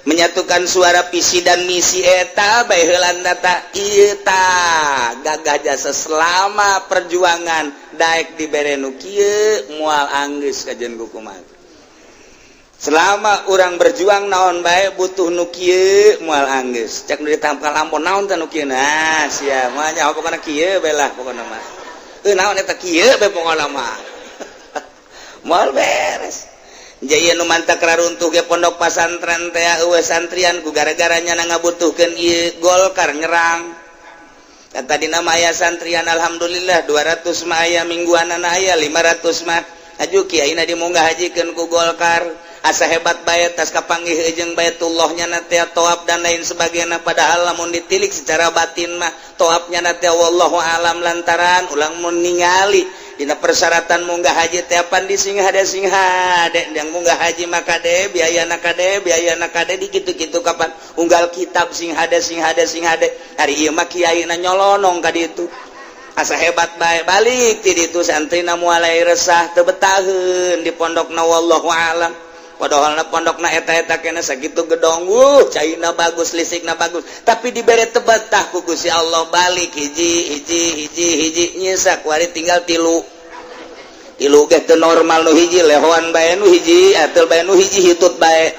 menyatukan suara visi dan misi eta bae heulan data ieu tah gagah jasa selama perjuangan daek dibere nu kieu moal anggeus kajen kukumaha. Selama orang berjuang naon bae butuh nu kieu moal anggeus. Cek nu ditampal ampun naon teh nu kieu, nah sia mah nya pokona kieu bae lah, pokona mah. Heuh, naon eta kieu bae pokona mah. Moal beres. Jaya nu mantak raruntuh ge pondok pasantren teh eueuh santrian ku gara-gara nyana ngabutuhkeun ieu Golkar nyerang. Dan tadi nama aya santrian, alhamdulillah 200 mah aya, mingguanan aya 500 mah. Aju kiai na dimunggah hajikeun ku Golkar, asa hebat bae, tas kapanggih jeung Baitullahnya na teh, toab dan lain sebagainya. Padahal lamun ditilik secara batin mah toabnya na teh wallahu alam, lantaran ulang mun ningali dina persyaratan munggah haji teh pan di sing hade, sing hade yang munggah haji maka kade biaya na kade, biaya na kade di kitu-kitu. Kapan unggal kitab sing hade, sing hade, sing hade. Hari ieu mah kiai na nyolonong ka ditu, asa hebat bae. Balik ti ditu santrina mulai resah, teu betaheun di pondokna, wallahu alam. Padahal na pondokna eta-eta kena sakitu gedong, wuh, caina bagus, listrikna bagus, tapi dibere teu betah ku Gusti Allah. Balik hiji hiji hiji hiji nyisa kuari tinggal tilu. Tilu ge teu normal, nu hiji lehoan bae, nu hiji atel bae, nu hiji hitut bae.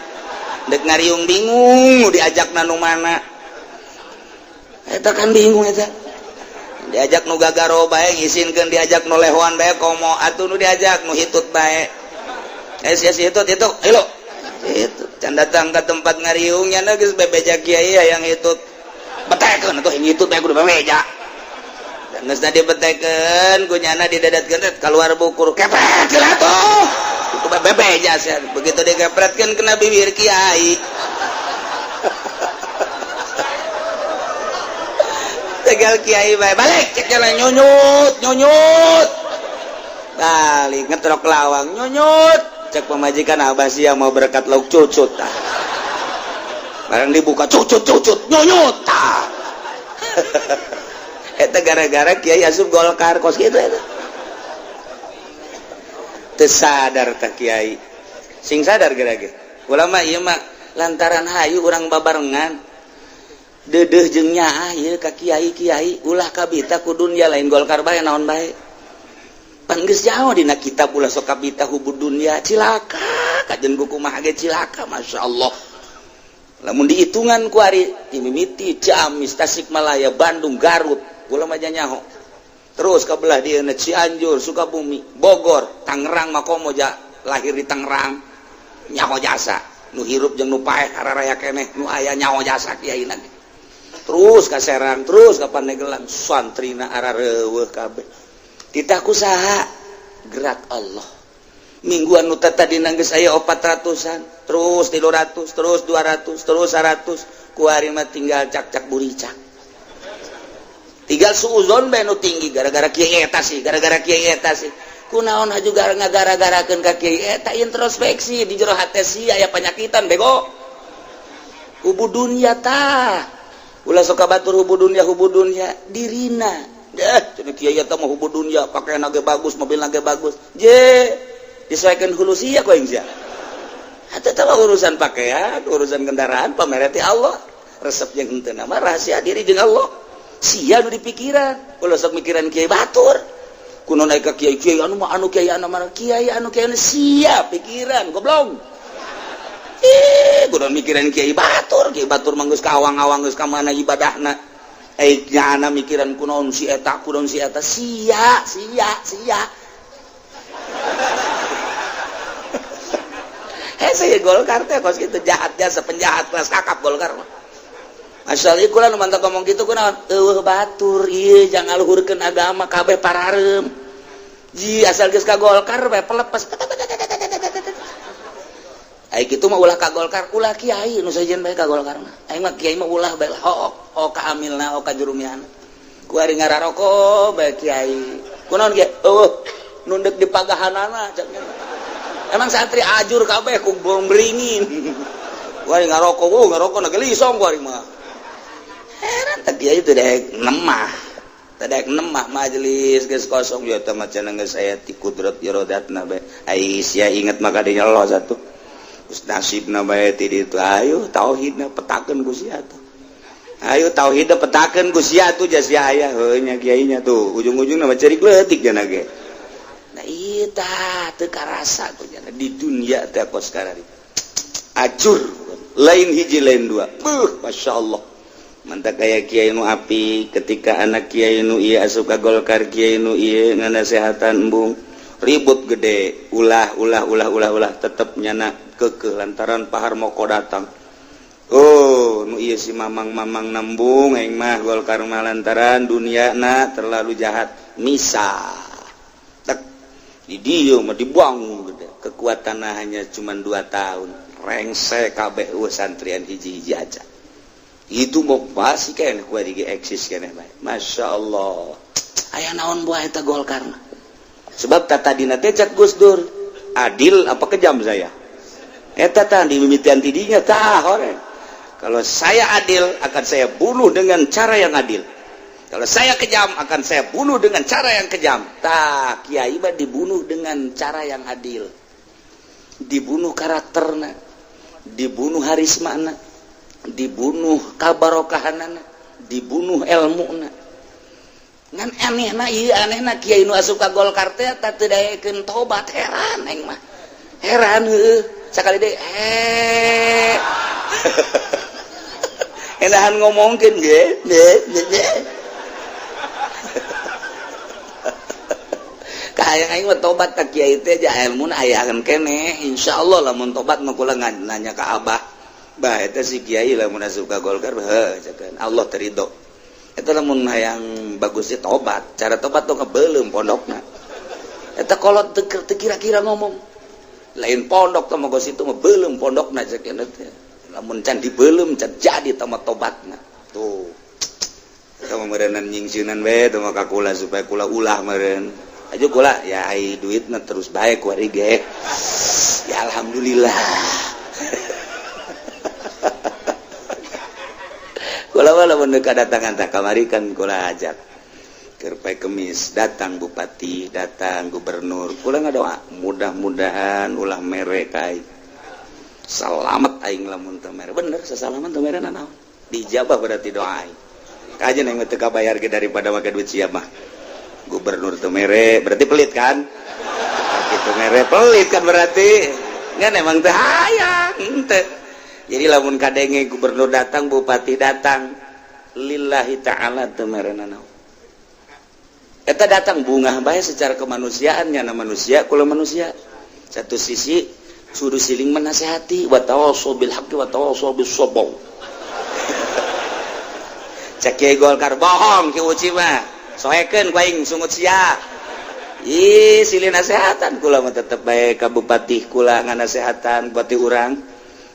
Dek ngariung bingung diajak nu mana eta, kan bingung eta. Diajak nu gagaro bae ngisinkeun, diajak nu lehoan bae komo atuh, nu diajak nu hitut bae. Eh, sia si hitut itu hilo itu can datang ke tempat ngariungnya geus bebeja kiai yang hitut, betekeun atuh yang hitut bae kudu bebeja. Geus tadi betekeun ku nyana didadatkeun, keluar bukur, kepret atuh itu bebeja sia. Begitu dikepretkeun kena bibir kiai. Tegal kiai bae balik cek jalan, nyunyut nyunyut, balik ngetrok lawang nyunyut. Cek pemajikan, "Abah sia mau berkat lauk cucut." Tah, barang dibuka, cucut cucut nyunyut. Tah, eta gara-gara kiai asup Golkar kos gitu. Eta teu sadar tah kiai, sing sadar gara-gara ulama ieu mah, lantaran hayu urang babarengan dedeh jeung nyaah ieu ka kiai-kiai, ulah kabita ku dunya, lain Golkar bae, naon bae. Pan geus jauh dina kitab, ulah sok kabita hubud dunya, cilaka kajen buku mah ge cilaka. Masya Allah, lamun dihitungan ku ari ti mimiti Ciamis, Tasikmalaya, Bandung, Garut, kula mah nyaho, terus ka belah dieu Cianjur, Sukabumi, Bogor, Tangerang, Makomo ja lahir di Tangerang, nyaho jasa nu hirup jeung nu paeh hararaya keneh nu aya nyaho jasa kiai. Terus ka Serang, terus ka Pandeglang, santrina arareuweuh kabeh. Titah ku saha? Gerak Allah. Mingguan nu tadi geus aya 400-an, terus 300, terus 200, terus 100, kuari mah tinggal cak-cak buricak, tinggal suuzon bae nu tinggi, gara-gara kiai eta sih, gara-gara kiai eta sih. Kunaon haju gara ngagara-garakeun ka kiai eta? Introspeksi di jero hate sia aya panyakitan, bego, hubu dunya. Tah, ulah sok batur hubu dunya, hubu dunya dirina. Deh, cenah kiai eta mah hubu dunya, pakaian ge bagus, mobil ge bagus. Je disesuaikan hulu sia ku aing sia. Eta teh urusan pakaian, urusan kendaraan, pamereti Allah. Resep jeung henteu mah rahasia diri jeung Allah. Sia nu dipikiran, ulah sok mikiran kiai batur. Kuno naik ka kiai, kiai anu mah anu, kiai anu mah kiai anu, kiai anu, sia pikiran goblok. Eh, kudu mikiran kiai batur, kiai batur mah geus ka awang-awang, geus ka mana ibadahna. Eh, nyana mikiran kunaon si eta, kunaon si eta, sia sia sia. Eh, saya Golkar teh kos kitu, jahat jasa, penjahat kelas kakap Golkar mah. Asal ieu kula nu mantap ngomong kitu kunaon? Eueuh batur ieu jangan ngaluhurkeun agama, kabeh pararem. Ji asal geus ka Golkar bae pelepas. Ai kitu mah ulah ka Golkar, ulah kiai nu sejen bae ka Golkar mah. Aing mah kiai mah ulah bae, hook, oh ka amilna, oh ka jurumiana. Ku ari ngararoko bae kiai. Kunaon kiai? Eueuh nundek di pagahanana cak. Emang santri ajur kabeh ku beringin. Ku ari ngaroko, oh ngaroko na gelisong ku ari mah. Heran teh kiai teh daek nemah. Teh daek nemah majelis geus kosong ya teh mah cenah geus aya ti kudrat iradatna bae. Ai sia inget maka dinya Allah satu. Geus nasibna bae ti ditu, ayo tauhidna petakeun ku sia tuh. Ayo tauhidna petakeun ku sia tuh, jas sia aya heuh nya kiainya tuh ujung-ujungna mah cerik leutik jana ge. Nah, ieu tah teu karasa ku jana di dunia teh kos karari. Acur lain hiji lain dua. Buh, Masya Allah. Mantap kayak kiai nu api ketika anak kiai nu ieu asup ka Golkar, kiai nu ieu nganasehatan embung ribut gede, ulah ulah ulah ulah ulah, tetep nyana kekeh lantaran Pak Harmoko datang. Oh, nu ieu si mamang-mamang nembung aing mah Golkar mah lantaran dunia na terlalu jahat. Misah tek di dieu mah dibuang gede, kekuatan hanya cuma 2 tahun rengse kabeh santrian hiji-hiji aja. Itu mau pasti kan kuat di eksis kan, Masya Allah. Aya naon buah eta Golkar mah? Sebab tata dina teh cak Gus Dur, adil apa kejam saya? Eta tah di mimitian tidinya tah hore. Kalau saya adil akan saya bunuh dengan cara yang adil. Kalau saya kejam akan saya bunuh dengan cara yang kejam. Tah kiai mah dibunuh dengan cara yang adil. Dibunuh karakterna, dibunuh harismana, dibunuh kabarokahanana, dibunuh ilmuna. Ngan anehna ieu, anehna kiai nu asup ka Golkar teh tah teu daekeun tobat, heran aing mah. Heran heueuh. Sakali deui eh enahan ngomongkeun ge ge ge. Kahayang aing mah tobat ka kiai teh ja ilmuna ayahan keneh. Insyaallah lamun tobat mah kula nanya ka abah. Bah eta si kiai lamun asup ka Golkar heuh cekan Allah terido. Eta lamun hayang bagusnya tobat, cara tobat tuh kebelum pondokna. Eta kolot teu kira-kira ngomong. Lain pondok teh mah itu mah belum pondokna cekan teh. Lamun can dibelum can jadi tah mah tobatna. Tuh. Eta mah meureunnan nyingsieunan we teh mah ka kula supaya kula ulah meureun. Aja kula ya ai duitna terus bae ku ari ge. Ya alhamdulillah. Kula mah lamun kadatangan tah kamari kan kula ajak. Keur poe Kemis datang bupati, datang gubernur. Kula ngadoa mudah-mudahan ulah mere ka aing. Salamet aing lamun teu mere. Bener sasalaman teu mere nanaon. Dijabah berarti doa aing. Kajen aing mah teu kabayar ge daripada make duit sia mah. Gubernur teu mere berarti pelit kan? Kitu mere pelit kan berarti. Ngan emang teu hayang henteu. Jadi lamun kadenge gubernur datang, bupati datang, lillahi ta'ala teu mere nanaon. Eta datang bungah bae secara kemanusiaan, nyana manusia kula manusia. Satu sisi suruh siling menasehati wa tawassaw bil haqqi wa tawassaw bis sabr. Cek kiai Golkar bohong ki Uci mah. Soekeun ku aing sungut sia. Ih, silih nasehatan kula mah tetep bae ka bupati kula nganasehatan bupati urang,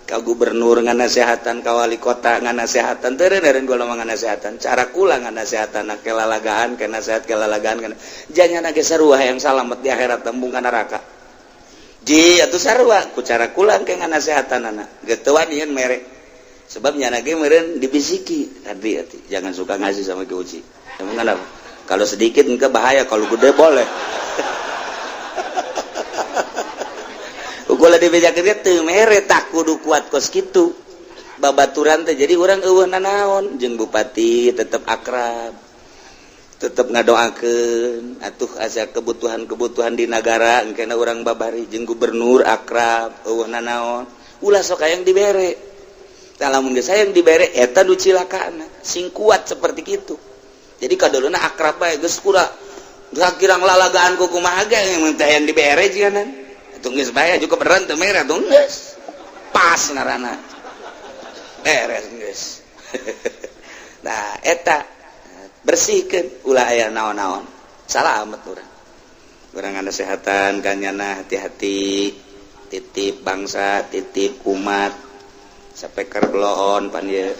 ka gubernur nganasehatan, ka wali kota nganasehatan, teu reureun kula mah nganasehatan. Cara kula nganasehatan kelalagaan, ke nasehat kelalagaan kana. Janyana ge sarua hayang salamet di akhirat tembung ka neraka. Ji atuh sarua ku cara kula ke nganasehatanana. Geus teu wanian mere. Sebab nyana ge meureun dibisiki tadi atuh jangan suka ngasih sama Ki Uci. Emang kenapa? Kalau sedikit engke bahaya, kalau gede boleh. Kula dibejakeun teu mere tak kudu kuat kos kitu. Babaturan teh jadi urang eueuh nanaon jeung bupati tetep akrab. Tetep ngadoakeun atuh asa kebutuhan-kebutuhan di nagara engkena urang babari jeung gubernur akrab eueuh nanaon. Ulah sok hayang dibere. Tah lamun geus hayang dibere eta nu cilakana sing kuat seperti kitu. Jadi kadoluna akrab bae geus kura kirang lalagaan ku kumaha ge mun teh hayang dibere jiganan. Atuh geus bae cukup beneran teu mere atuh geus. Pas ngaranna. Beres geus. Nah eta bersihkeun ulah aya naon-naon. Salamet urang. Urang nganasehatan ka nyana hati-hati titip bangsa, titip umat. Sapeker bloon pan ieu.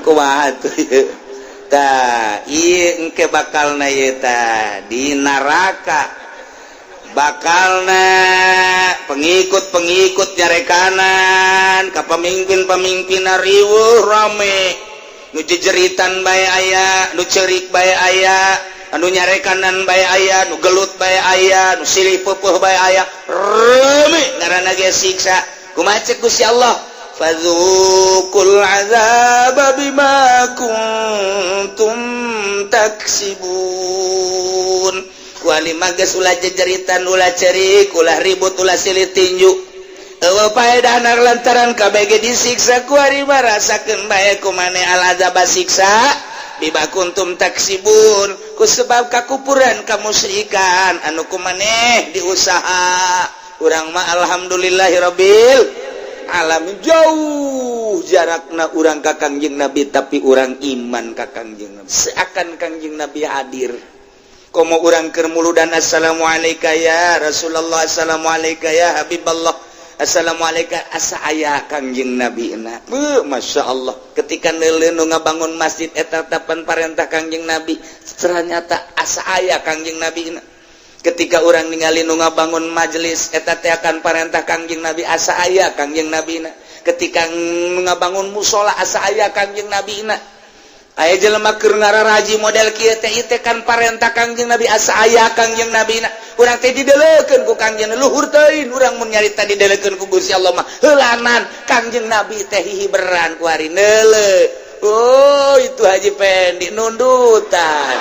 Kumaha tuh ieu? Tah, ieu engke bakalna ieu tah di neraka. Bakalna pengikut-pengikut nyarekanan ka pemimpin-pemimpinna riweuh rame. Nu jejeritan bae aya, nu ceurik bae aya, anu nyarekanan bae aya, nu gelut bae aya, nu silih peupeut bae aya. Rame ngaranna ge siksa. Kumaha ceuk Gusti Allah? Fadzuqul azaba bima kuntum taksibun. Kuali mah geus ulah jejeritan, ulah cerik, ulah ribut, ulah silih tinju. Eueuh paedahna lantaran kabeh disiksa. Kuari mah rasakeun bae ku maneh al azab siksa bima kuntum taksibun, ku sebab kakupuran kamusyrikan anu ku maneh diusaha. Urang mah alhamdulillahirabbil alamin, jauh jarakna urang ka Kangjeng Nabi, tapi urang iman ka Kangjeng Nabi, seakan Kangjeng Nabi hadir. Komo urang keur muludan, "Assalamualaikum ya Rasulullah, assalamualaikum ya Habiballah, assalamualaikum," asa aya Kangjeng Nabi na. Beuh, Masya Allah, ketika neuleuh nu ngabangun masjid eta tapan parentah Kangjeng Nabi, ternyata asa aya Kangjeng Nabi na. Ketika urang ningali nu ngabangun majelis eta teh akan parentah Kangjeng Nabi, asa aya Kangjeng Nabi na. Ketika ngabangun musola, asa aya Kangjeng Nabi na. Aya jelema keur ngararaji model kieu teh, ieu teh kan parentah Kangjeng Nabi, asa aya Kangjeng Nabi na. Urang teh didelekeun ku Kangjeng, luhur teuing urang mun nyarita didelekeun ku Gusti Allah mah. Heulanan Kangjeng Nabi teh hihiberan ku ari neuleuh. Oh, itu Haji Pendi nundutan.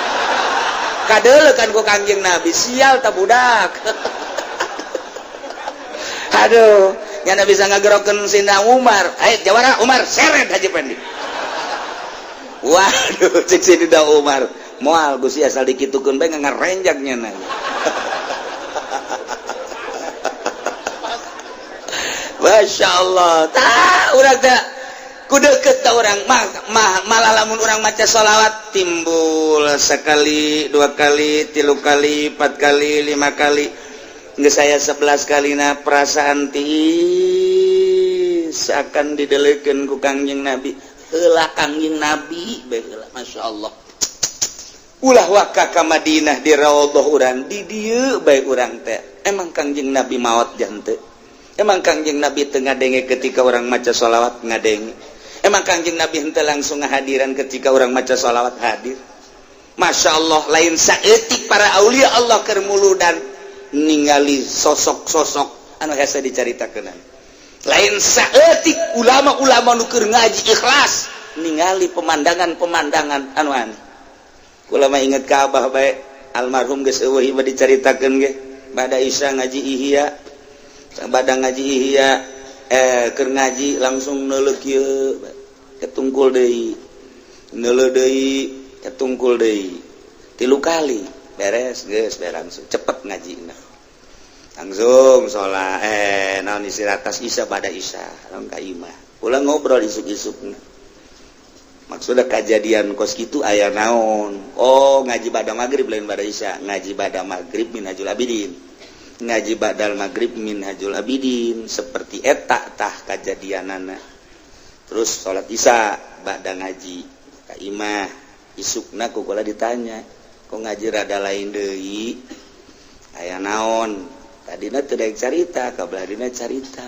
Kadeleukan ku Kangjeng Nabi, sial ta budak. Aduh, nyana bisa ngagerokeun Sina Umar. Ayo jawara Umar, seret Haji Pendi. Waduh, cek Sayyidina Umar, moal Gusti, asal dikitukeun bae ngarenjak nyana. Masya Allah, tah urang teh ku deket ta urang mah, mah malah lamun urang maca sholawat timbul sekali, dua kali, tilu kali, empat kali, lima kali, geus saya 11 kalina, perasaan tiis akan didelekeun ku Kangjeng Nabi. Heula Kangjeng Nabi bae heula. Masya Allah, ulah waka ka Madinah di raudhah urang, di dieu bae urang teh. Emang Kangjeng Nabi maot jante? Emang Kangjeng Nabi teu ngadenge ketika orang maca sholawat? Ngadenge. Emang Kangjeng Nabi henteu langsung ngahadiran ketika orang maca sholawat? Hadir. Masya Allah, lain saeutik para aulia Allah keur muludan ningali sosok-sosok anu hese dicaritakeun. Lain saeutik ulama-ulama nu keur ngaji ikhlas ningali pemandangan-pemandangan anu aneh. Kula mah inget ka abah bae, almarhum geus eueuh ieu dicaritakeun ge. Bada Isya ngaji Ihya, bada ngaji Ihya, keur ngaji langsung neuleuh kieu, ketungkul deui, neuleuh deui, ketungkul deui, tilu kali beres, geus beres, langsung cepet ngajina, langsung sholat, naon, istirahat tas Isya. Pada Isya langsung ka imah, ulah ngobrol isuk-isuk. Maksudnya kejadian kos gitu aya naon? Oh, ngaji pada maghrib, lain pada Isya, ngaji pada maghrib Minhajul Abidin, ngaji badal maghrib Minhajul Abidin, seperti eta tah kejadianana. Terus sholat Isya, bada ngaji ka imah, isukna ku kula ditanya, "Kok ngaji rada lain deui, aya naon?" Tadina teu daek carita, kabelah carita.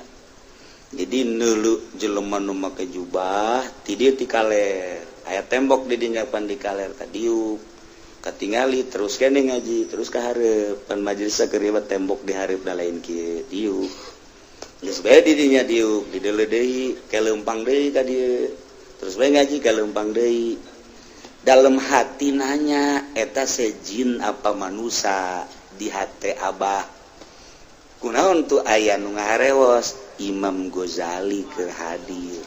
Jadi neuleuh jelema nu make jubah ti dieu ti kaler, aya tembok di dinya pan, di kaler kadiuk katingali. Terus kene ngaji terus ka hareup pan, majelis keur tembok di hareup da lain kieu, diuk geus bae di dinya, diuk dideuleu deui, ke leumpang deui ka dieu, terus bae ngaji ke leumpang deui. Dalam hati nanya, eta sejin apa manusia? Di hati abah, kunaon tuh aya nu ngaharewos? Imam Ghazali keur hadir.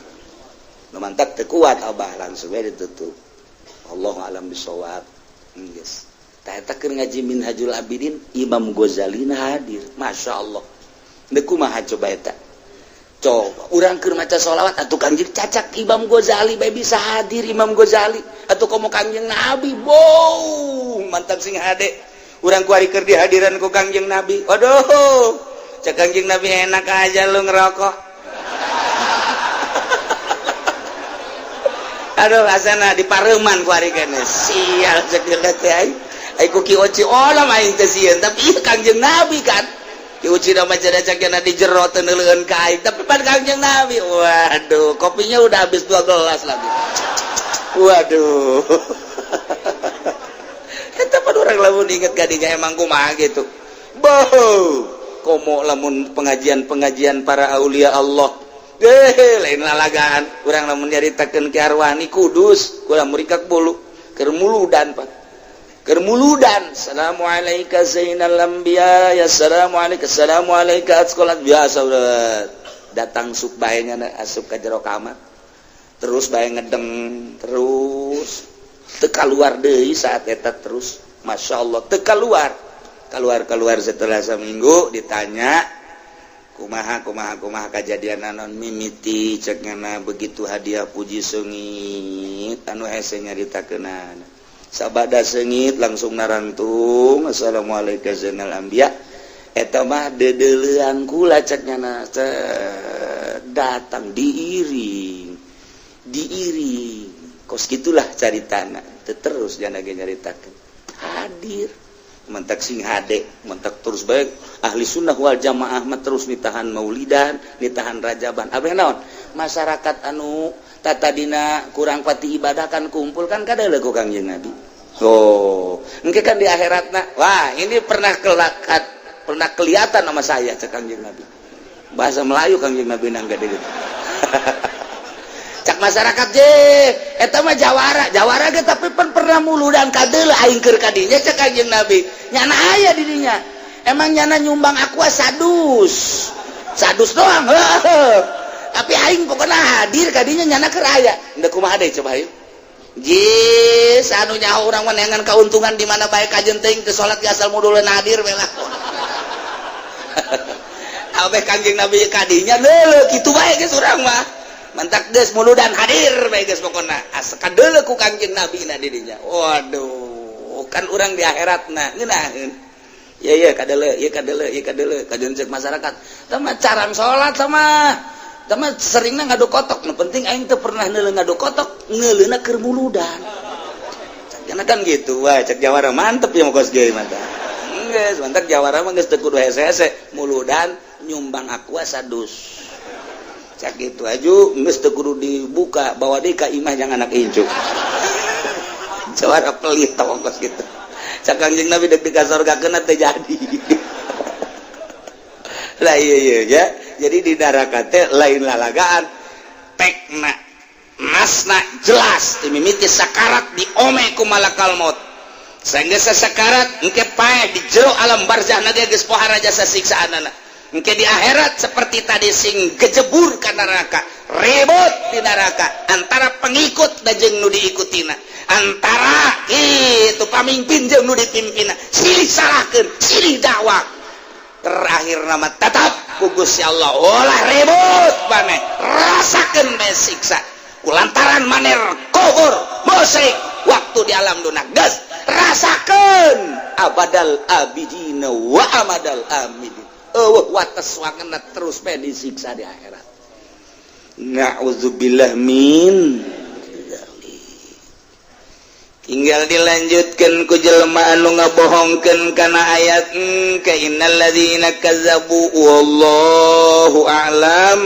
Nu mantak teu kuat abah, langsung we ditutup. Allahu alam bisawab. Geus tah eta keur ngaji Minhajul Abidin, Imam Ghazali na hadir. Masya Allah, deuk kumaha coba eta? Coba urang keur maca sholawat atuh Kangjeng, cacak Imam Ghazali bae bisa hadir Imam Ghazali, atuh komo Kangjeng Nabi. Bow, mantap, sing hade urang kuari keur dihadiran ku Kangjeng Nabi. Waduh, cek Kangjeng Nabi, "Enak aja lu ngerokok." Aduh, asana di pareman kuari kene. Sial, cek teh aing. Ai ku Ki Oci olah aing teh sieun, tapi ieu Kangjeng Nabi kan. Ki Oci da mah cenah di jero teu neuleueun ka aing, tapi pan Kangjeng Nabi. Waduh, kopinya udah habis 2 gelas lagi. Waduh. Eta pan urang lamun inget gadinya emang kumaha gitu. Boh, komo lamun pengajian-pengajian para aulia Allah. Lain lalagaan. Urang lamun nyaritakeun Ki Arwani Kudus, kurang merikak bulu, keur muludan pak. Keur muludan, "Assalamualaikum zainal anbiya ya, assalamualaikum, assalamualaikum." Sekolah biasa udah datang, sup bae nya asup ka jero kamar, terus bae ngedeng, terus teu keluar deui saat eta. Terus Masya Allah teu keluar keluar keluar. Setelah seminggu ditanya, "Kumaha, kumaha, kumaha kejadian naon mimiti?" Cek ngana begitu hadiah puji seungit anu hese nyaritakeunana. Sabada seungit langsung narangtung, "Assalamualaikum zainal anbiya, eta mah deudeulean kula," cek nyana. Datang diiring diiring kos gitulah caritana. Terus jangan lagi nyaritakeun hadir, mentak sing hade, mentak terus baik. Ahli sunnah wal jamaah mah terus nitahan maulidan, nitahan rajaban. Apa naon masyarakat anu tatadina kurang pati ibadah kan kumpul kan kada ku Kangjeng Nabi. Oh, engke kan di akhiratna, "Wah, ini pernah kelakat, pernah kelihatan sama saya," cek Kangjeng Nabi. Bahasa Melayu Kangjeng Nabi nangga gitu. Cak masyarakat je, "Eta mah jawara jawara ge, tapi pan pernah muludan kadeuleu aing keur kadinya," cek Kangjeng Nabi. "Nyana aya di dinya, emang nyana nyumbang Aqua sadus sadus doang, tapi aing pokoknya hadir kadinya, nyana keur aya." Henteu kumaha deui coba ayo. Jis anu nyaho urang mah neangan keuntungan di mana bae, kajen teuing teu salat ge asal muludan hadir we lah. Abeh Kangjeng Nabi kadinya leuleuk kitu bae geus urang mah. Mentak geus muludan hadir bae geus pokona. Asa kadeuleu ku Kangjeng Nabi na di dinya. Waduh, kan urang di akhiratna ngeunaheun. Ya ya kadeuleu, ieu kadeuleu, ieu kadeuleu, kajeun cek masyarakat. Tah mah carang salat sama sama seringna ngadu kotok. Nu penting aing teu pernah neuleu ngadu kotok, neuleuna keur muludan. Karena kan gitu, wah cek jawara mantep ya kos ge mantap. Geus, mantap jawara mah geus teu kudu hese-hese, muludan nyumbang Aqua sadus. Cak gitu aju geus teu kudu dibuka, bawa deui ka imah jangan anak incu. Jawara pelit tau kos gitu. Cak Kangjeng Nabi dek di sorga kena teu jadi. Lah iya iya ya. Jadi di neraka teh lain lalagaan. Tekna nasna jelas dimimiti sakarat diome ku malakal maut. Sehingga sesakarat engke paeh di jero alam barzah ge geus pohara jasa siksaanana. Engke di akhirat seperti tadi sing gejebur ka neraka, ribut di neraka antara pengikut dan jeung nu diikutina, antara itu pamimpin jeung nu dipimpina, silih salahkeun, silih dakwah. Terakhir nama tetap ku Gusti Allah, "Ulah ribut maneh, rasakeun bae siksa kulantaran maneh kufur musyrik waktu di alam dunia. Geus rasakeun abadal abidina wa amadal amidin." Eueuh wates wangenna, terus bae disiksa di akhirat. Na'udzubillah min. Tinggal dilanjutkan ku jelema anu ngabohongkeun kana ayat ke innalladzina kazzabu, wallahu a'lam.